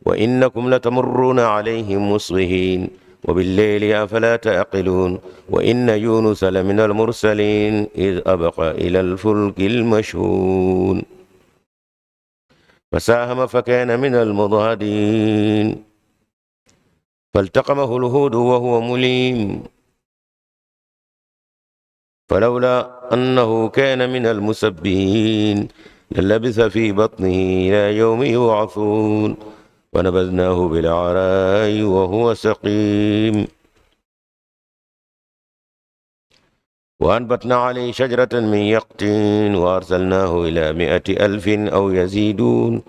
وإنكم لتمرون عليهم مصبحين وبالليل أفلا تعقلون. وإن يونس لمن المرسلين إذ أبق إلى الفلك المشحون فساهم فكان من المضهدين فالتقمه الهود وهو مليم فلولا أنه كان من المسبحين للبث في بطنه إلى يوم يبعثون. ونبذناه بالعراء وهو سقيم. وأنبتنا عليه شجرة من يقطين وأرسلناه إلى 100,000 أو يزيدون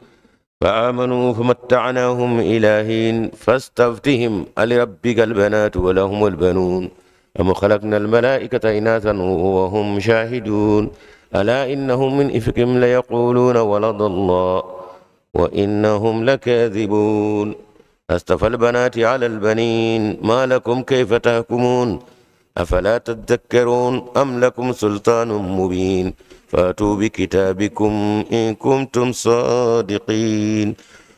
فآمنوا فمتعناهم إلى حين. فاستفتهم ألربك البنات ولهم البنون أم خلقنا الملائكة إناثا وهم شاهدون. ألا إنهم من إفكهم ليقولون ولد الله وإنهم لكاذبون. أصطفى البنات على البنين ما لكم كيف تحكمون. أفلا تذكرون أم لكم سلطان مبين. فأتوا بكتابكم إن كنتم صادقين.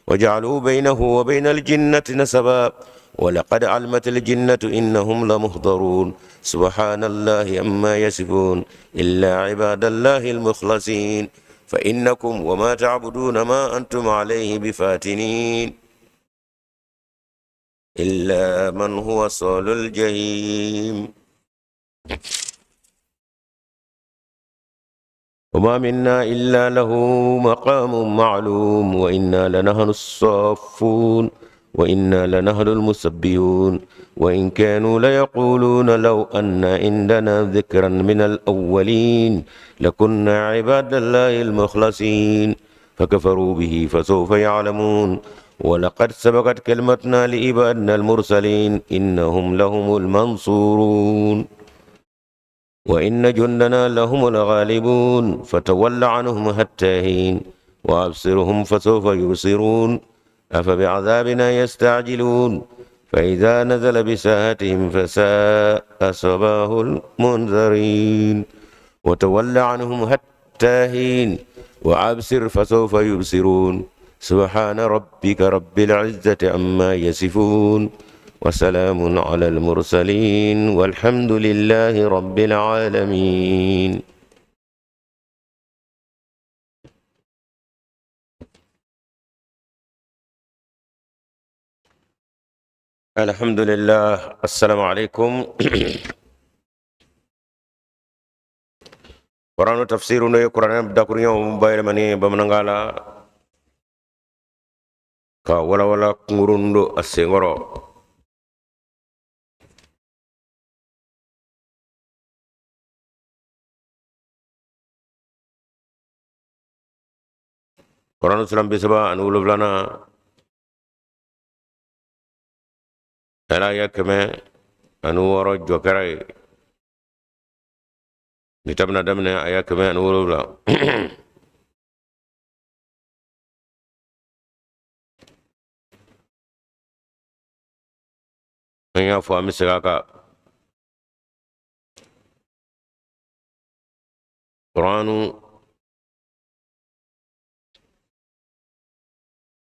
وجعلوا بينه وبين الجنة نسبا ولقد علمت الجنة إنهم لمحضرون. سبحان الله عما يصفون إلا عباد الله المخلصين. فإنكم وما تعبدون ما أنتم عليه بفاتنين إلا من هو صال الجحيم. وما منا إلا له مقام معلوم. وإنا لنحن الصافون وإنا لنحن المسبحون. وإن كانوا ليقولون لو أن عندنا ذكرا من الأولين لكنا عباد الله المخلصين. فكفروا به فسوف يعلمون. ولقد سبقت كلمتنا لعبادنا المرسلين إنهم لهم المنصورون. وإن جندنا لهم الغالبون. فتول عنهم حتى حين وأبصرهم فسوف يبصرون. أفبعذابنا يستعجلون. فإذا نزل بساحتهم فساء صباح المنذرين. وتول عنهم حتى حين وأبصر فسوف يبصرون. سبحان ربك رب العزة عما يصفون وسلام على المرسلين والحمد لله رب العالمين. الحمد لله. السلام عليكم. Qur'an tafsiru no Qur'an dakuruɲaw bayɛlɛmani bamanankan la ka walawala kunkurun don a senkɔrɔ. Qur'an suran 37 aya 106 jɔ kɛra ye. Ni ta bɛna daminɛ aya 107. An y'a fɔ an bɛ segin a kan. Qur'anu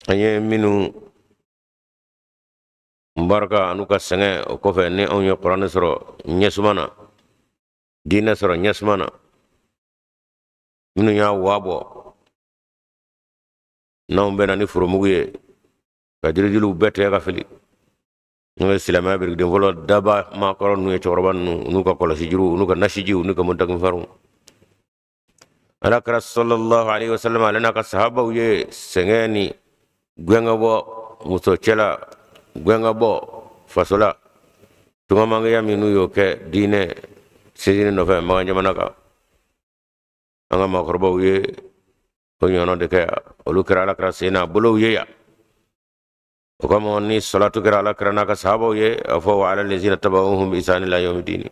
an ye minnu barika an'u ka sɛgɛn o kɔfɛ ni anw ye Qur'ani sɔrɔ ɲɛsuma na, diinɛ sɔrɔ ɲɛsuma na, minnu y'a wa bɔ n'anw bɛna ni foromugu ye ka jirijuluw bɛɛ tigɛ ka fili, n'o ye silamɛya birikiden fɔlɔ daba maakɔrɔ ninnu ye, cɛkɔrɔba ninnu n'u ka kɔlɔsi juruw n'u ka nasijiw n'u ka montakifarinw. Ala kira sallallahu alaihi wasallam ale n'a ka sahabaw ye sɛgɛn ni gɛn ka bɔ muso cɛla, gɛn ka bɔ faso la, tungamankeya minnu y'o kɛ diinɛ sinsinni nɔfɛ makan jamana kan. An ka maakɔrɔbaw ye o ɲɔgɔnna de kɛ yan. Olu kɛra ala kira sen n'a bolow ye yan. O kama ni salatu kɛra ala kira n'a ka sahabaw ye, a fɔ wa ala lezina tabauhum bi ihsani ila yawmi dini.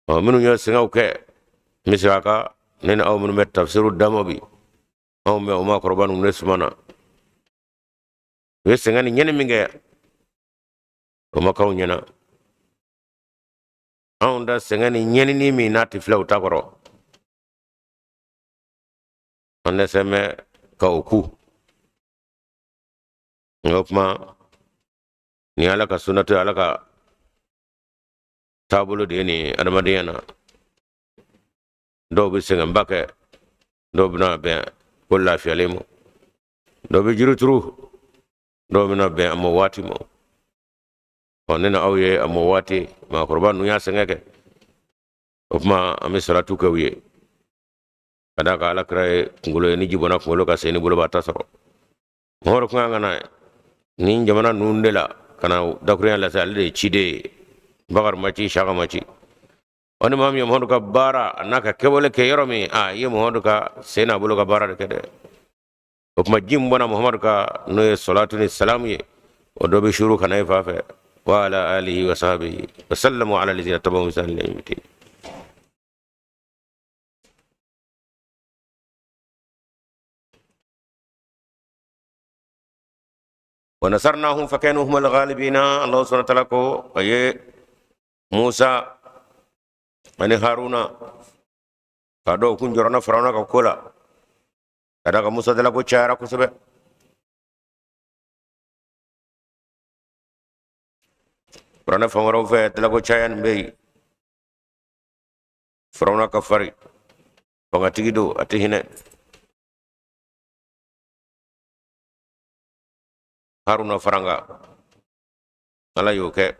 Ɔ minnu ye sɛgɛnw kɛ, n bɛ segin a kan, ne ni aw minnu bɛ tafsiru dama bi, anw bɛ o maakɔrɔba ninnu de suma na. U ye sɛgɛn ni ɲɛni min kɛ, o ma k'anw ɲɛna. Anw da sɛgɛn ni ɲɛnini min n'a tɛ filɛ u ta kɔrɔ, an dɛsɛ bɛ ka o ku. O tuma nin Ala ka sunnatu, Ala ka taabolo de ye nin adamadenya na. Dɔw bɛ sɛgɛnba kɛ, dɔw bɛna bɛn ko lafiyalen ma, dɔw bɛ jiri turu, dɔw bɛna bɛn a mɔ waati ma. Ɔ, ne na aw ye a mɔ waati, maakɔrɔba ninnu y'a sɛgɛn kɛ. O tuma an bɛ salatu kɛ u ye, ka d'a kan Ala kira ye kunkolo ye, ni ji bɔnna kunkolo kan, sen ni bolo b'a ta sɔrɔ. Mamadu kun kan ka na nin jamana ninnu de la ka na dakurunya lase, ale de ye ciden ye. Bakari ma ci, Saka ma ci. Ɔ, ni maa min ye Mamadu ka baara a n'a ka kɛwale kɛ yɔrɔ min, a i ye Mamadu ka sen n'a bolo ka baara de kɛ dɛ. O tuma ji min bɔnna Muhamadu kan, n'o ye salatu ni salamu ye, o dɔ bɛ suuru ka na e fan fɛ. Wa ala alihi wa sahbihi wa sallamu ala lazina tabawu bi ihsani ila yawmi din. Wa nasarnahum fakanu humul ghalibina. Allah subhanahu wa ta'ala ko a ye Musa ani Haruna k'a dɔn u kun jɔrɔna Firawuna ka ko la, ka d'a kan Musa dalako cayara kosɛbɛ. Kuranɛ fan wɛrɛw fɛ, dalako caya nin bɛ yen. Firawuna ka farin, fangatigi don, a tɛ hinɛ. Haruna faranga, Ala y'o kɛ.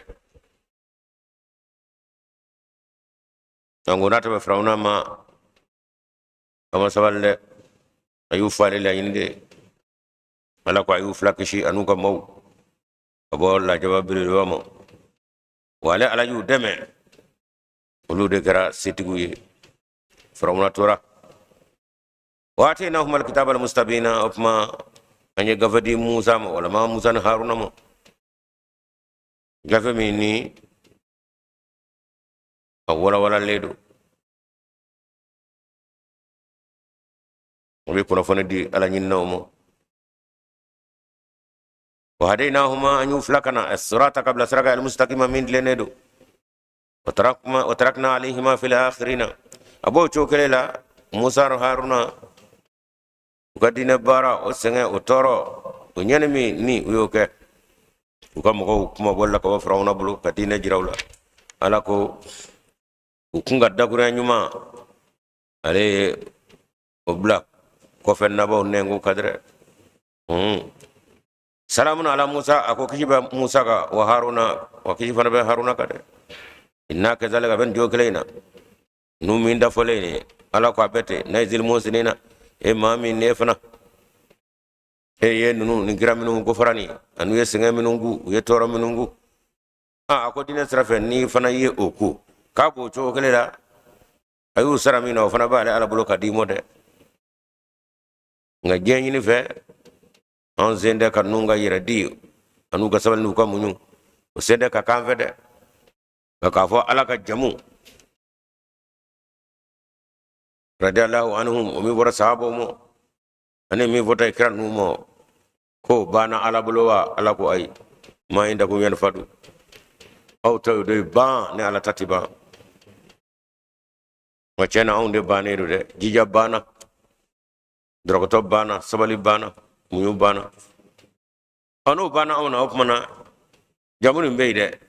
Nka n'a tɛmɛ Firawuna ma, a ma sabali dɛ, a y'u faali laɲini de. Ala ko a y'u fila kisi an'u ka maaw ka bɔ lajaba belebeleba ma. Wa ale Ala y'u dɛmɛ, olu de kɛra setigiw ye. Firawuna tora. Wa atainahuma alkitaba almustabina. O tuma an ye gafe di Musa ma, walama Musa ni Haruna ma, gafe min ni a walawalalen don, o bɛ kunnafoni di Ala ɲininaw ma. Wa hadainahuma, an y'u fila kana asirata, ka bila sira kan, almustakima, min tilennen don. Wa tarakna alayhima fil akhirina. A b'o cogo kelen la, Musa ni Haruna, u ka diinɛ baara, o sɛgɛn, o tɔɔrɔ, o ɲɛni min ni u y'o kɛ, u ka mɔgɔw kuma bɔli la ka bɔ Firawuna bolo ka diinɛ jira u la, Ala ko u kun ka dakurunya ɲuman, ale ye o bila kɔfɛ nabaw nɛnkun kan dɛrɛ. Salamun ala Musa, a ko kisi bɛ Musa kan, wa Haruna, wa kisi fana bɛ Haruna kan dɛ. Inna kazalika, bɛ nin cogo kelen in na, nu min dafɔlen ye, Ala ko a bɛ ten. Najzil muhsinina, e maa min ne fana e ye ninnu ni kira minnu ko fara nin, an'u ye sɛgɛn minnu ku, u ye tɔɔrɔ minnu ku, a ko diinɛ sira fɛ, n'i fana ye o ko k'a b'o cogo kelen la, a y'u sara min na, o fana b'ale Ala bolo ka d'i ma dɛ. Nka diɲɛ ɲini fɛ, an sen tɛ ka ninnu ka yɛrɛ di an'u ka sabali n'u ka muɲu, o sen tɛ ka k'an fɛ dɛ. Nka k'a fɔ Ala ka jamu radiyallahu anhum, o min fɔra sahabaw ma ani min fɔta kira ninnu ma, k'o banna Ala bolo wa? Ala ko ayi, ma indakum yanfadu, aw ta de ban, ne Ala ta ti ban. Nka tiɲɛ na, anw de bannen don dɛ. Jija banna, dɔrɔgɔtɔ banna, sabali banna, muɲu banna. Ɔ, n'o banna anw na, o tuma na jamu nin bɛ yen dɛ,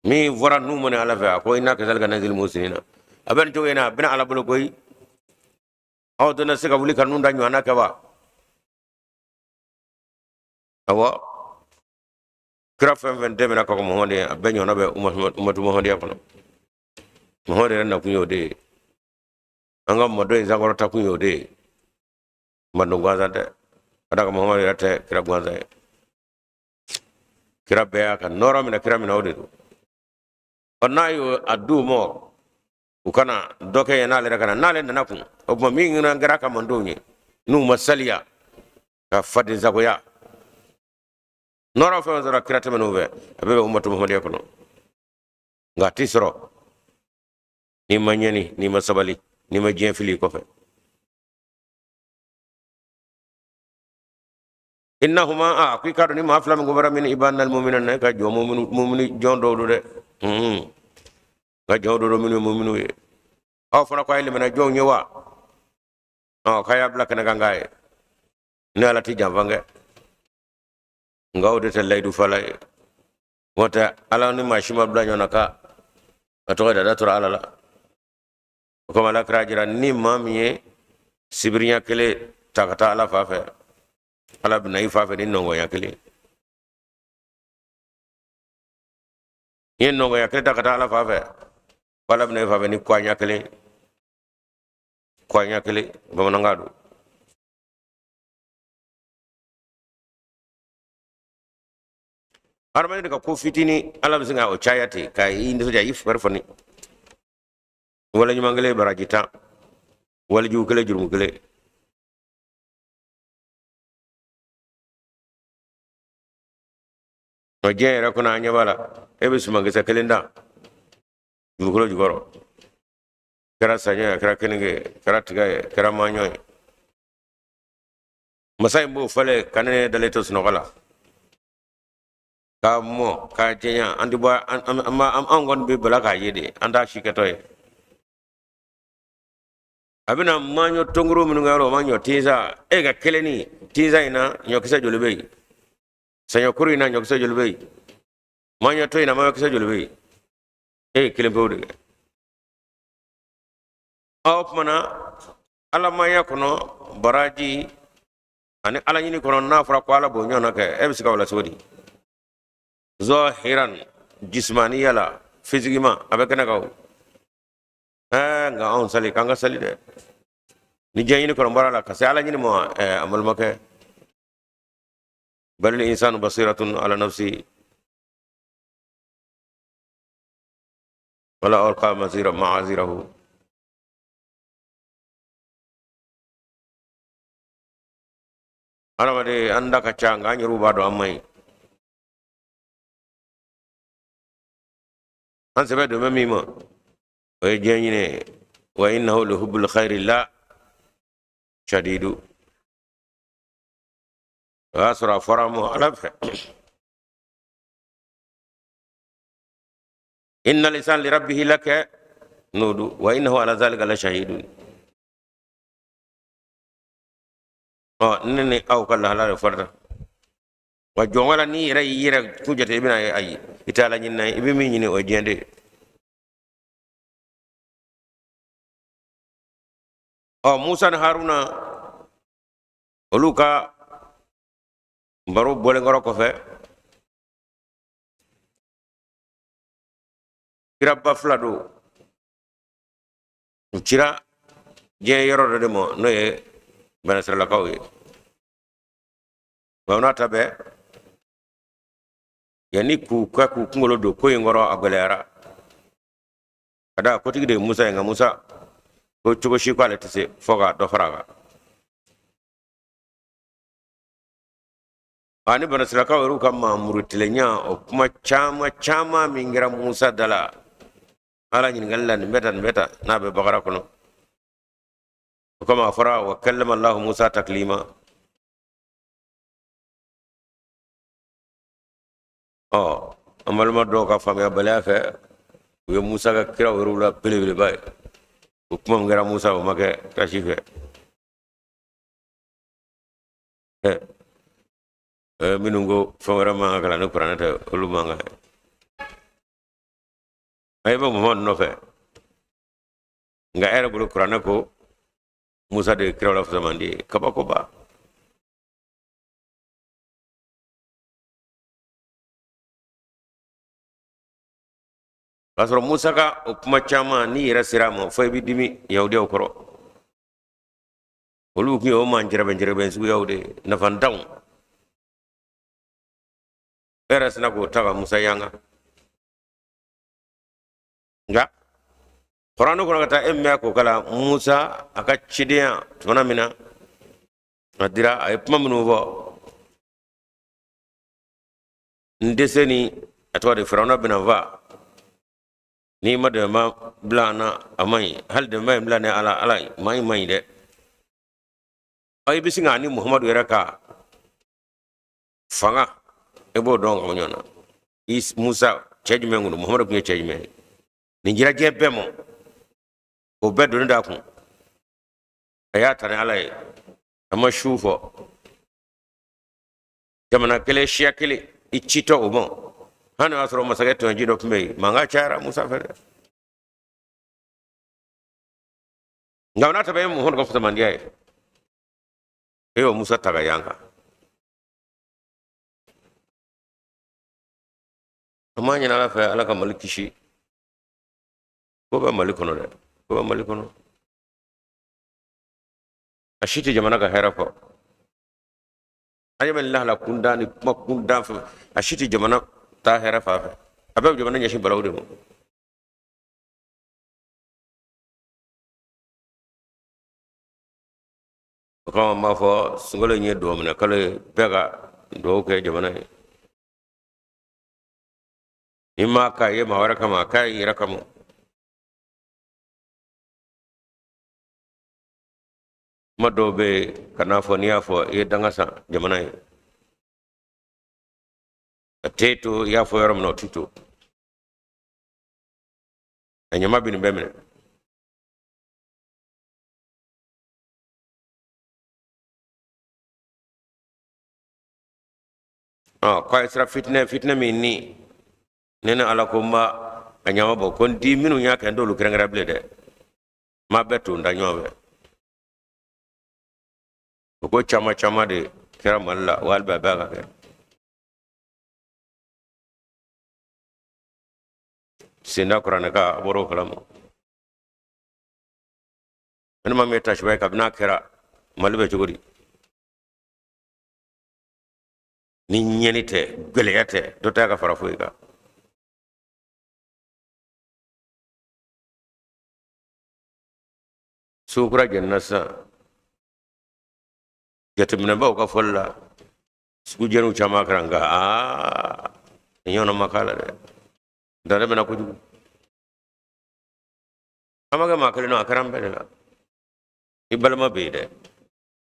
min fɔra ninnu ma ni Ala fɛ. A ko inna kazalika najzil muhsinina, a bɛ nin cogo in na, a bɛna Ala bolo koyi. Aw tɛna se ka wuli ka ninnu da ɲɔgɔnna kɛ wa? Awɔ, kira fɛn fɛn tɛmɛna ka kɔn Muhamadu ye, a bɛɛ ɲɔgɔnna bɛ umatu muhamadiya kɔnɔ. Muhamadu yɛrɛ nakun y'o de ye, an ka mɔdɔ in sankɔrɔta kun y'o de ye, manden gansan tɛ. Ka d'a kan Muhamadu yɛrɛ tɛ kira gansan ye, kira bɛɛ y'a ka nɔɔrɔ minɛ kira minɛ, o de don. Ɔ, n'a y'o a d'u ma, u kana dɔ kɛ yan n'ale yɛrɛ kana n'ale nana kun. O tuma min kɛra ka mandenw ye, n'u ma saliya ka fadensagoya, nɔɔrɔ fɛn fɛn sɔrɔ kira tɛmɛn'u fɛ, a bɛɛ bɛ umatu muhamadiya kɔnɔ. Nka a ti sɔrɔ n'i ma ɲɛni, n'i ma sabali, n'i ma diɲɛ fili i kɔfɛ. Innahuma, a ko i k'a dɔn ni maa fila min ko bara min ibadina almuminina, ne ka jɔn mumini jɔn dɔw don dɛ, ka jɔn dɔw don minnu ye muminiw ye. Aw fana ko a ye limaniya jɔnw ye wa? Ɔ, k'a y'a bila kɛnɛ kan k'a ye ne Ala ti janfa kɛ. Nka o de tɛ layidu fala ye. N'o tɛ Ala ni maa si ma bila ɲɔgɔn na ka a tɔgɔ da da tora Ala la. O kama Ala kira jira ni maa min ye sibiriɲɛ kelen ta ka taa Ala fan fɛ, Ala bɛ na i fan fɛ ni nɔngɔnya kelen. N'i ye nɔngɔnya kelen ta ka taa Ala fan fɛ, Ala bɛ na i fan fɛ ni kwaɲa kelen. Kwaɲa kelen, bamanankan don. Hadamaden ka ko fitinin Ala bɛ sin ka o caya ten ka i nisɔndiya i fari foni. Wale ɲuman kelen baraji 10, wale jugu kelen jurumu kelen. Nka diɲɛ yɛrɛ kɔnɔ an ɲɛ b'a la, e bɛ sumankisɛ kelen dan dugukolo jukɔrɔ, kɛra saɲɔ ye, a kɛra keninge ye, kɛra tiga ye, kɛra maɲɔ ye. Masa in b'o falen ka ne dalen to sunɔgɔ la, k'a mɔ k'a jɛnya. An tɛ bɔ, an kɔni bɛ bala k'a ye de, an t'a si kɛtɔ ye. A bɛna maɲɔ tonkuru minnu kɛ yɔrɔ, o ma ɲɔ tinsa e ka kelen ni tinsa in na, ɲɔkisɛ joli bɛ yen? Saɲɔkuru in na, ɲɔkisɛ joli bɛ yen? Maɲɔ to in na, maɲɔkisɛ joli bɛ yen? E ye kelen pewu de kɛ. O tuma na alamaya kɔnɔ baraji ani ala ɲini kɔnɔ, n'a fɔra ko ala b'o ɲɔgɔn kɛ, e bɛ se ka o la cogo di? Zɔhiran jismaniya la, physiquement a bɛ kɛnɛ kan o. Nka anw sali k'an ka sali dɛ, ni diɲɛ ɲini kɔnɔ bɔra la ka se ala ɲini ma, an balimakɛ, balil insanu basiratun ala nafsi wala alqa mazira ma'azirahu. Adamaden an da ka ca, nka an yɛrɛw b'a dɔn an man ɲi. An sɛbɛ don bɛ min ma, o ye diɲɛ ɲini ye. Wa innahu lihubbul khairi la shadidu. O y'a sɔrɔ a fɔra a ma Ala fɛ, inna lisan li rabbihi lakanudu wa innahu ala zalika la shahidun. Ɔ, ne ni aw ka lahala de fɔra wa jɔn wala n'i yɛrɛ y'i yɛrɛ kun jate, i bɛna ye ayi, i tɛ ala ɲinina ye, i bɛ min ɲini o ye diɲɛ de ye. Ɔ, Musa ni Haruna olu ka baro bɔlen kɔrɔ kɔfɛ, kiraba fila don, u cira diɲɛ yɔrɔ dɔ de ma, n'o ye banasiralakaw ye. Nka o n'a ta bɛɛ, yanni k'u ka k'u kunkolo don ko in kɔrɔ, a gɛlɛyara ka da kotigi de ye Musa ye. Nka Musa ko cogo si ko ale tɛ se fo ka dɔ fara a kan. Ani banasirakaw yɛrɛw ka maamuru tilenya, o kuma caman caman min kɛra Musa da la Ala ɲininkali la, nin bɛ tan, nin bɛ tan, n'a bɛ Bakara kɔnɔ. O kama a fɔra wa kallama Allahu Musa taklima. Ɔ, an balima dɔw ka faamuyabaliya fɛ, u ye Musa kɛ kiraw yɛrɛw la belebeleba ye. O kuma min kɛra Musa, o ma kɛ kira si fɛ. Minnu ko fɛn wɛrɛ man kan ka kalan ni kuranɛ tɛ, olu man kan. A ye bɛ Muhamadu nɔfɛ, nka e yɛrɛ bolo kuranɛ ko Musa de ye kiraw la fisamandi ye, kabakoba. K'a sɔrɔ Musa ka o kuma caman, n'i yɛrɛ sera a ma, fo i bɛ dimi yahudiyaw kɔrɔ. Olu tun ye o maa jɛrɛbɛn jɛrɛbɛn suguyaw de ye, nafantanw. E yɛrɛ sina k'o ta ka Musa yanga. Nka kuranɛ kɔnɔ ka taa e mɛn k'o kalan, Musa a ka cidenya tuma min na a dira, a ye kuma minnu fɔ, n dɛsɛ ni a tɔgɔ de Firawuna bɛna fa n'i ma dɛmɛba bila an na, a man ɲi. Hali dɛmɛba in bila ni ala ala maa in man ɲi dɛ. Ɔ, i bɛ sin k'a ni Muhamadu yɛrɛ ka fanga, e b'o dɔn ka bɔ ɲɔgɔn na. I Musa cɛ jumɛn kun don? Muhamadu tun ye cɛ jumɛn ye? Nin jira diɲɛ bɛɛ ma, o bɛɛ doni d'a kun, a y'a ta ni Ala ye, a ma su fɔ. Jamana kelen, siya kelen, i citɔ o ma. Hali n'o y'a sɔrɔ masakɛ tɔɲɔji dɔ tun bɛ yen, mankan cayara Musa fɛ dɛ. Nka n'a tɛmɛ ye mun ka fisamandiya ye, e y'o Musa ta ka yan kan. An b'a ɲini Ala fɛ, Ala ka Mali kisi. Ko bɛ Mali kɔnɔ dɛ, ko bɛ Mali kɔnɔ. A si tɛ jamana ka hɛrɛ fɔ. An ɲɛ bɛ lahala kunda ni kuma kunda fɛ, a si tɛ jamana ta hɛrɛ fan fɛ. A bɛɛ bɛ jamana ɲɛsin balawu de ma. O kama n b'a fɔ sunkalo in ye dugawu minɛ kalo ye, bɛɛ ka dugawu kɛ jamana ye. N'i m'a k'a ye maa wɛrɛ kama, a k'a ye i yɛrɛ kama. Kuma dɔw bɛ yen, kan'a fɔ, n'i y'a fɔ i ye danga san jamana ye. A t'e to i y'a fɔ yɔrɔ min na, o t'i to. A ɲama bɛ nin bɛɛ minɛ. Ɔ k'a ye sira fitinɛ, fitinɛ min ni ne ni Ala ko n b'a a ɲama bɔ, ko n di minnu y'a kɛ, n t'olu kɛrɛnkɛrɛn bilen dɛ, n m'a bɛɛ to n da ɲɔgɔn fɛ. O ko caman caman de kɛra Mali la, wa hali bi a bɛ ka kɛ. Senda kuranɛ kan, a bɔra o kalama. Ne ma min ye tasiba ye kabini a kɛra, Mali bɛ cogo di? Ni ɲɛni tɛ, gɛlɛya tɛ, dɔ tɛ ka fara foyi kan. Sugu kura jɛnina sisan, jateminɛbaw ka fɔli la, sugu jɛniw caman kɛra, nka aa, ɲɔgɔn ma k'a la dɛ. Dantɛ bɛna kojugu. An ma kɛ maa kelen na, a kɛra an bɛɛ de la. I balima bɛ yen dɛ,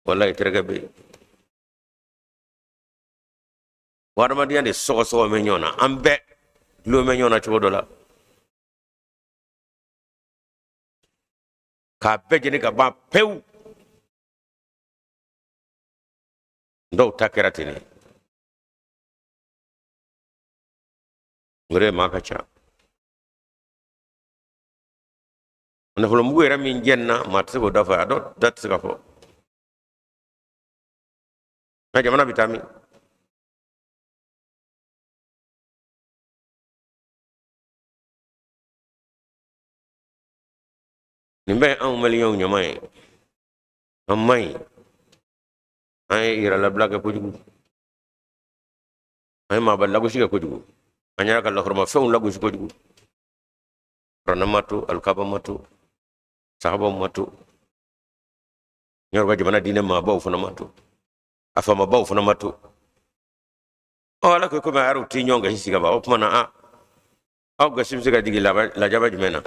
walayi i terikɛ bɛ yen. Wa adamadenya de sɔgɔsɔgɔ bɛ ɲɔgɔn na, an bɛɛ dulon bɛ ɲɔgɔn na cogo dɔ la. K'a bɛɛ jeni ka ban pewu. Dɔw ta kɛra ten de. O de maa ka ca. Nafolomugu yɛrɛ min jɛnina, maa tɛ se k'o da fɔ, a dɔ da tɛ se ka fɔ. Nka jamana bɛ taa min? Nin bɛɛ ye anw maliyɛnw ɲama ye. An man ɲi, an ye yɛrɛlabila kɛ kojugu, an ye maaba lagosi kɛ kojugu, an yɛrɛ ka lahɔrɔmafɛnw lagosi kojugu. Kuranɛ ma to, alikaba ma to, sahabaw ma to, n yɛrɛ ka jamana diinɛ maabaw fana ma to, a faamabaw fana ma to. Ɔ ala ko komi a yɛrɛw tɛ ɲɔgɔn gasi sigi ka ban, o tuma na a aw gasi bɛ se ka jigin lajaba jumɛn na?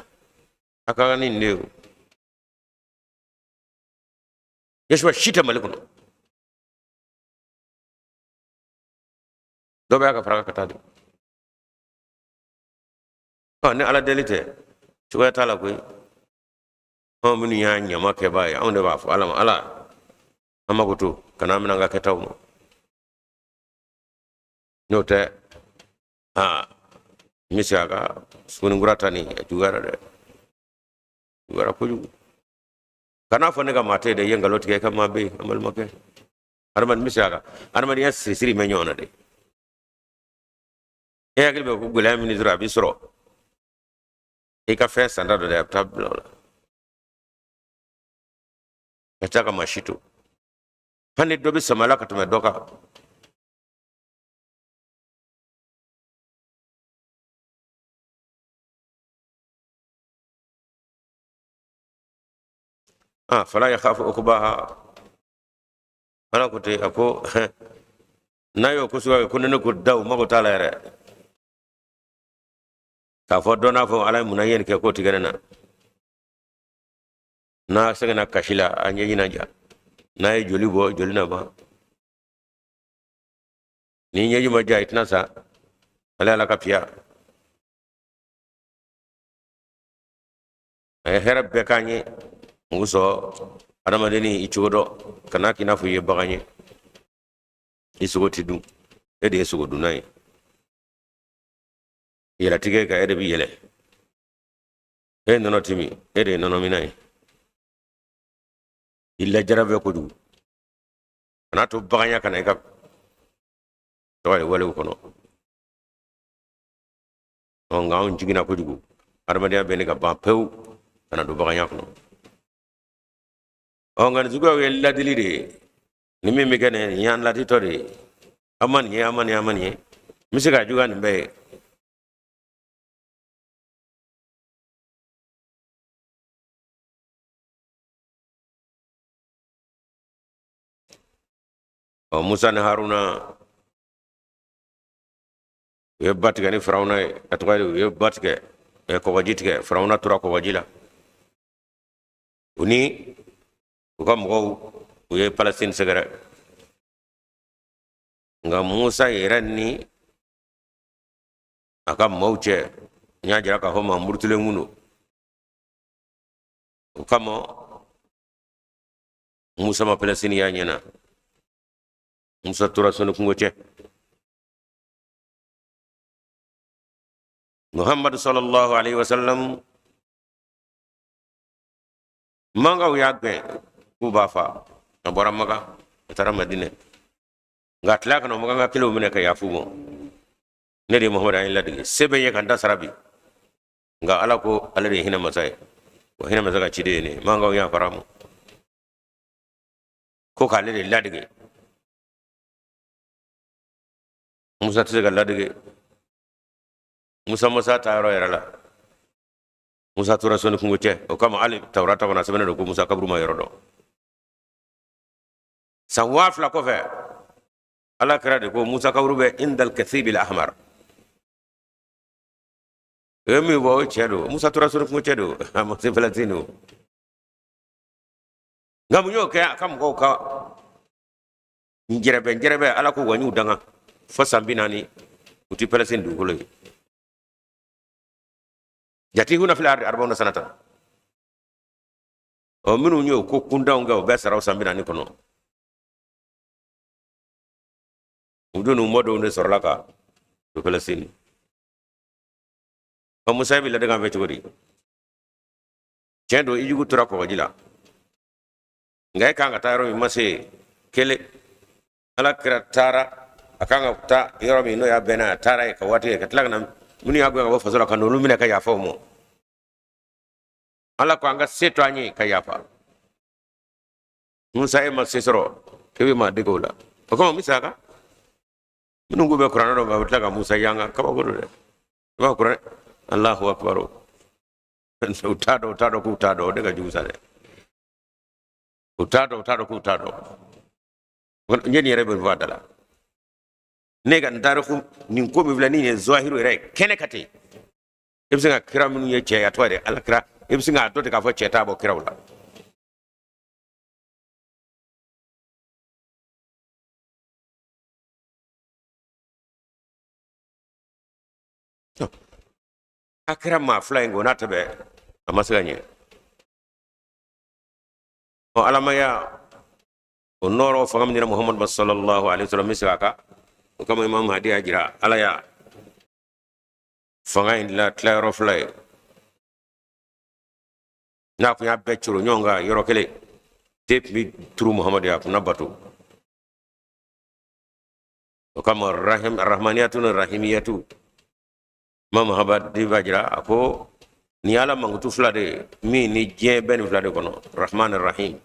A ka kan ni nin de ye o. Yasuba si tɛ Mali kɔnɔ. Dɔ bɛ y'a ka fara ka taa de. Ɔ ni Ala deli tɛ, cogoya t'a la koyi. Anw minnu y'a ɲama kɛbaa ye, anw de b'a fɔ Ala ma, Ala an mako to, kana an minɛ an ka kɛtaw ma. N'o tɛ, aa n bɛ segin a kan, suguninkura ta nin a juguyara dɛ, juguyara kojugu. Kan'a fɔ ne ka maa tɛ yen dɛ, i ye nkalon tigɛ, i ka maa bɛ yen, an balimakɛ. Adamaden, n bɛ segin a kan, adamadenya sirisiri bɛ ɲɔgɔn na dɛ. E hakili bɛ ko gɛlɛya min sɔrɔ, a bɛ sɔrɔ i ka fɛn santa dɔ dɛ, a bɛ taa bila o la. Ka taa ka maa si to, hali ni dɔ bɛ sama la ka tɛmɛ dɔ kan. Ah, fala yakhafu uqbaha. Ala ko ten, a ko n'a y'o ko sugu kɛ, ko ni ne ko daw mago t'a la yɛrɛ. K'a fɔ dɔ n'a fɔ Ala ye mun na i ye nin kɛ, k'o tigɛ ne na. N'a sɛgɛnna kasi la, a ɲɛji na ja. N'a ye joli bɔ, joli na ban. Ni ɲɛji ma ja, i tɛna sa. Ale Ala ka piya. A ye hɛrɛ bɛɛ k'an ye. Mun sɔn adamadenni i cogo dɔn, kana k'i n'a fɔ i ye bagan ye, i sogo ti dun. E de ye sogodunna ye. Yɛlɛtigɛ kan, e de bɛ yɛlɛ. E ye nɔnɔ ti min, e de ye nɔnɔminna ye. I lajarabi kojugu. Kana to baganya ka na i ka tɔgɔ ye walew kɔnɔ. Ɔ, nka anw jiginna kojugu. Adamadenya bɛ ne ka ban pewu ka na don baganya kɔnɔ. Ɔ, nka nin suguyaw ye ladili de ye. Ni min bɛ kɛ nin ye, nin y'an laditɔ de ye. An ma nin ye, an ma nin ye, an ma nin ye. N bɛ se ka juguya nin bɛɛ ye. Ɔ, Musa ni Haruna u ye ba tigɛ ni Firawuna ye, a tɔgɔ ye, u ye ba tigɛ, kɔgɔji tigɛ, Firawuna tora kɔgɔji la. U ni u ka mɔgɔw u ye Palestine sɛgɛrɛ. Nka Musa yɛrɛ ni a ka maaw cɛ, n y'a jira k'a fɔ maa murutilen kun don. O kama Musa ma Palestine y'a ɲɛ na. Musa tora sɔnni kungo cɛ. Muhammadu sallallahu alaihi wasallam mankaw y'a gɛn k'u b'a fa. A bɔra Maka a taara Madinɛ, nka a tila ka na makanka kelenw minɛ ka yafa u ma. Ne de ye Muhammadu, an ye ladege se bɛ n ye ka n ta sara bi, nka Ala ko ale de ye hinɛ masa ye, wa hinɛ masa ka ciden ye ne ye. Mankaw y'a fara ma ko k'ale de ladege. Musa tɛ se ka ladege. Musa masa ta yɔrɔ yɛrɛ la, Musa tora sɔnni kungo cɛ. O kama hali Tawurata kɔnɔ a sɛbɛnnen don ko Musa kaburu ma yɔrɔ dɔn. San 2000 kɔfɛ, Ala kira de ko Musa kaburu bɛ indal kathibil ahmar. O ye min fɔ, o tiɲɛ don. Musa tora sɔnni kungo cɛ don, a ma se Palestine o. Nka mun y'o kɛ? A ka mɔgɔw ka njɛrɛbɛ njɛrɛbɛ, Ala ko wa n y'u danga fo san 40, u ti Palestine dugukolo ye. Yatihuna fil ardi arba'una sanatan. Ɔ, minnu y'o ko kuntanw kɛ, o bɛɛ sara o san 40 kɔnɔ. U dun n'u mɔdenw de sɔrɔla ka don Palestine. Ɔ, Musa bɛ ladege an fɛ cogo di? Tiɲɛ don, i jugu tora kɔgɔji la, nka e kan ka taa yɔrɔ min ma se yen. Kelen, Ala kira taara a kan ka taa yɔrɔ min n'o y'a bɛnna, a taara yen ka waati kɛ, ka tila ka na minnu y'a gɛn ka bɔ faso la, ka n'olu minɛ ka yafa u ma. Ala ko an ka se to an ye ka yafa. Musa, e ma se sɔrɔ k'e bɛ maa dege o la. O kama n bɛ segin a kan, minnu k'u bɛ kuranɛ dɔn, nka u bɛ tila ka Musa yanga, kabako don dɛ. I b'a kuranɛ, Alahu akibaru, u t'a dɔn, u t'a dɔn k'u t'a dɔn, o de ka jugu sa dɛ. U t'a dɔn, u t'a dɔn k'u t'a dɔn. N ye nin yɛrɛ bɛ fɔ a da la. Ne ka nin tariku nin ko min filɛ nin ye, zahiru yɛrɛ ye kɛnɛ ka ten. E bɛ se ka kira minnu ye cɛ, a tɔgɔ yɛrɛ Ala kira, e bɛ se k'a dɔn ten k'a fɔ cɛ t'a bɔ kiraw la. A kɛra maa fila in ko n'a tɛ bɛn, a ma se ka ɲɛ. Ɔ, alamaya o nɔɔrɔ fanga min dira Muhamadu ma sallallahu alaihi wasallam, n bɛ segin a kan. O kama Imam Mahdi y'a jira, Ala y'a fanga in la tilayɔrɔ fila ye. N'a kun y'a bɛɛ coro ɲɔgɔn kan yɔrɔ kelen te tun bɛ turu Muhamadu ye, a kun na bato. O kama rahim rahmaniyatu ni rahimiyatu, Imam Mahdi b'a jira, a ko nin ye Ala mankutu fila de ye min ni diɲɛ bɛɛ nin fila de kɔnɔ, Rahman Rahim.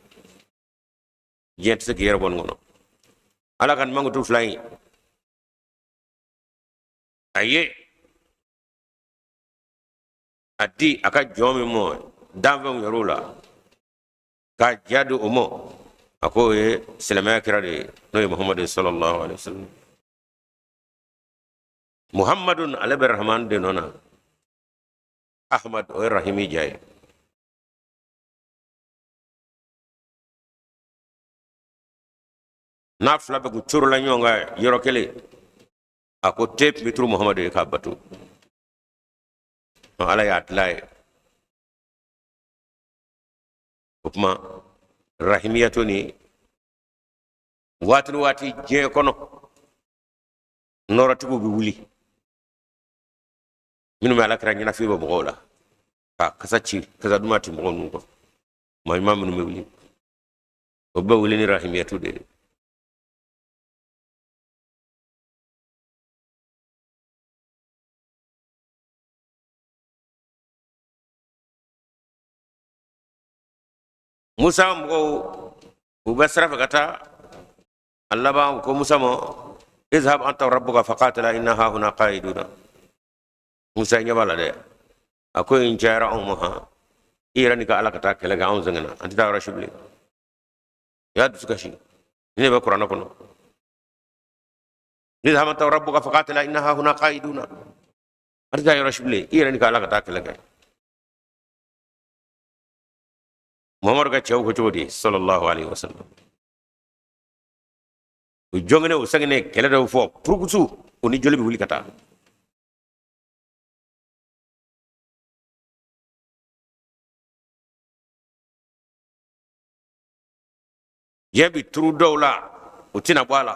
Diɲɛ tɛ se k'i yɛrɛ bɔ nin kɔnɔ. Ala ka nin mankutu fila in, a ye a di a ka jɔn min ma danfɛnw yɛrɛw la k'a diya di o ma, a k'o ye silamɛya kira de ye, n'o ye Muhamadu sallallahu alaihi wasallam. Muhammadun, ale bɛ Rahman de nɔ na. Ahmad, o ye Rahimi ja ye. N'a fila bɛɛ kun corola ɲɔgɔn kan yɔrɔ kelen, a ko te tun bɛ turu Muhamadu ye k'a bato. Ala y'a tila ye. O tuma rahimiyatu ni waati ni waati diɲɛ kɔnɔ. Nɔrɔtigiw bɛ wuli minnu bɛ ala kira ɲɛnafin bɔ mɔgɔw la ka kasa ci, kasa duman ci mɔgɔw nun kɔrɔ. Maa ɲuman minnu bɛ wuli, o bɛ wuli ni rahimiyatu de ye. Musa mɔgɔw u bɛ sira fɛ ka taa, a laban u ko Musa ma, izhab anta wa rabbuka faqatila inna hahuna qaiduna. Musa ɲɛ b'a la dɛ, a ko in cayara anw ma han, i yɛrɛ n'i ka Ala ka taa kɛlɛ kɛ, anw sɛgɛnna, an tɛ taa yɔrɔ si bilen. Y'a dusu kasi, ne bɛ kuranɛ kɔnɔ, izhab anta wa rabbuka faqatila inna hahuna qaiduna, an tɛ taa yɔrɔ si bilen, i yɛrɛ n'i ka Ala ka taa kɛlɛ kɛ. Muhammadu ka cɛw ko cogo di sallallahu alaihi wasallam? U jɔngɛnɛ, u sɛgɛnɛ, kɛlɛ dɔw fɔ purukusu, u ni joli bɛ wuli ka taa. Diɲɛ bi turu dɔw la, u tɛna bɔ a la,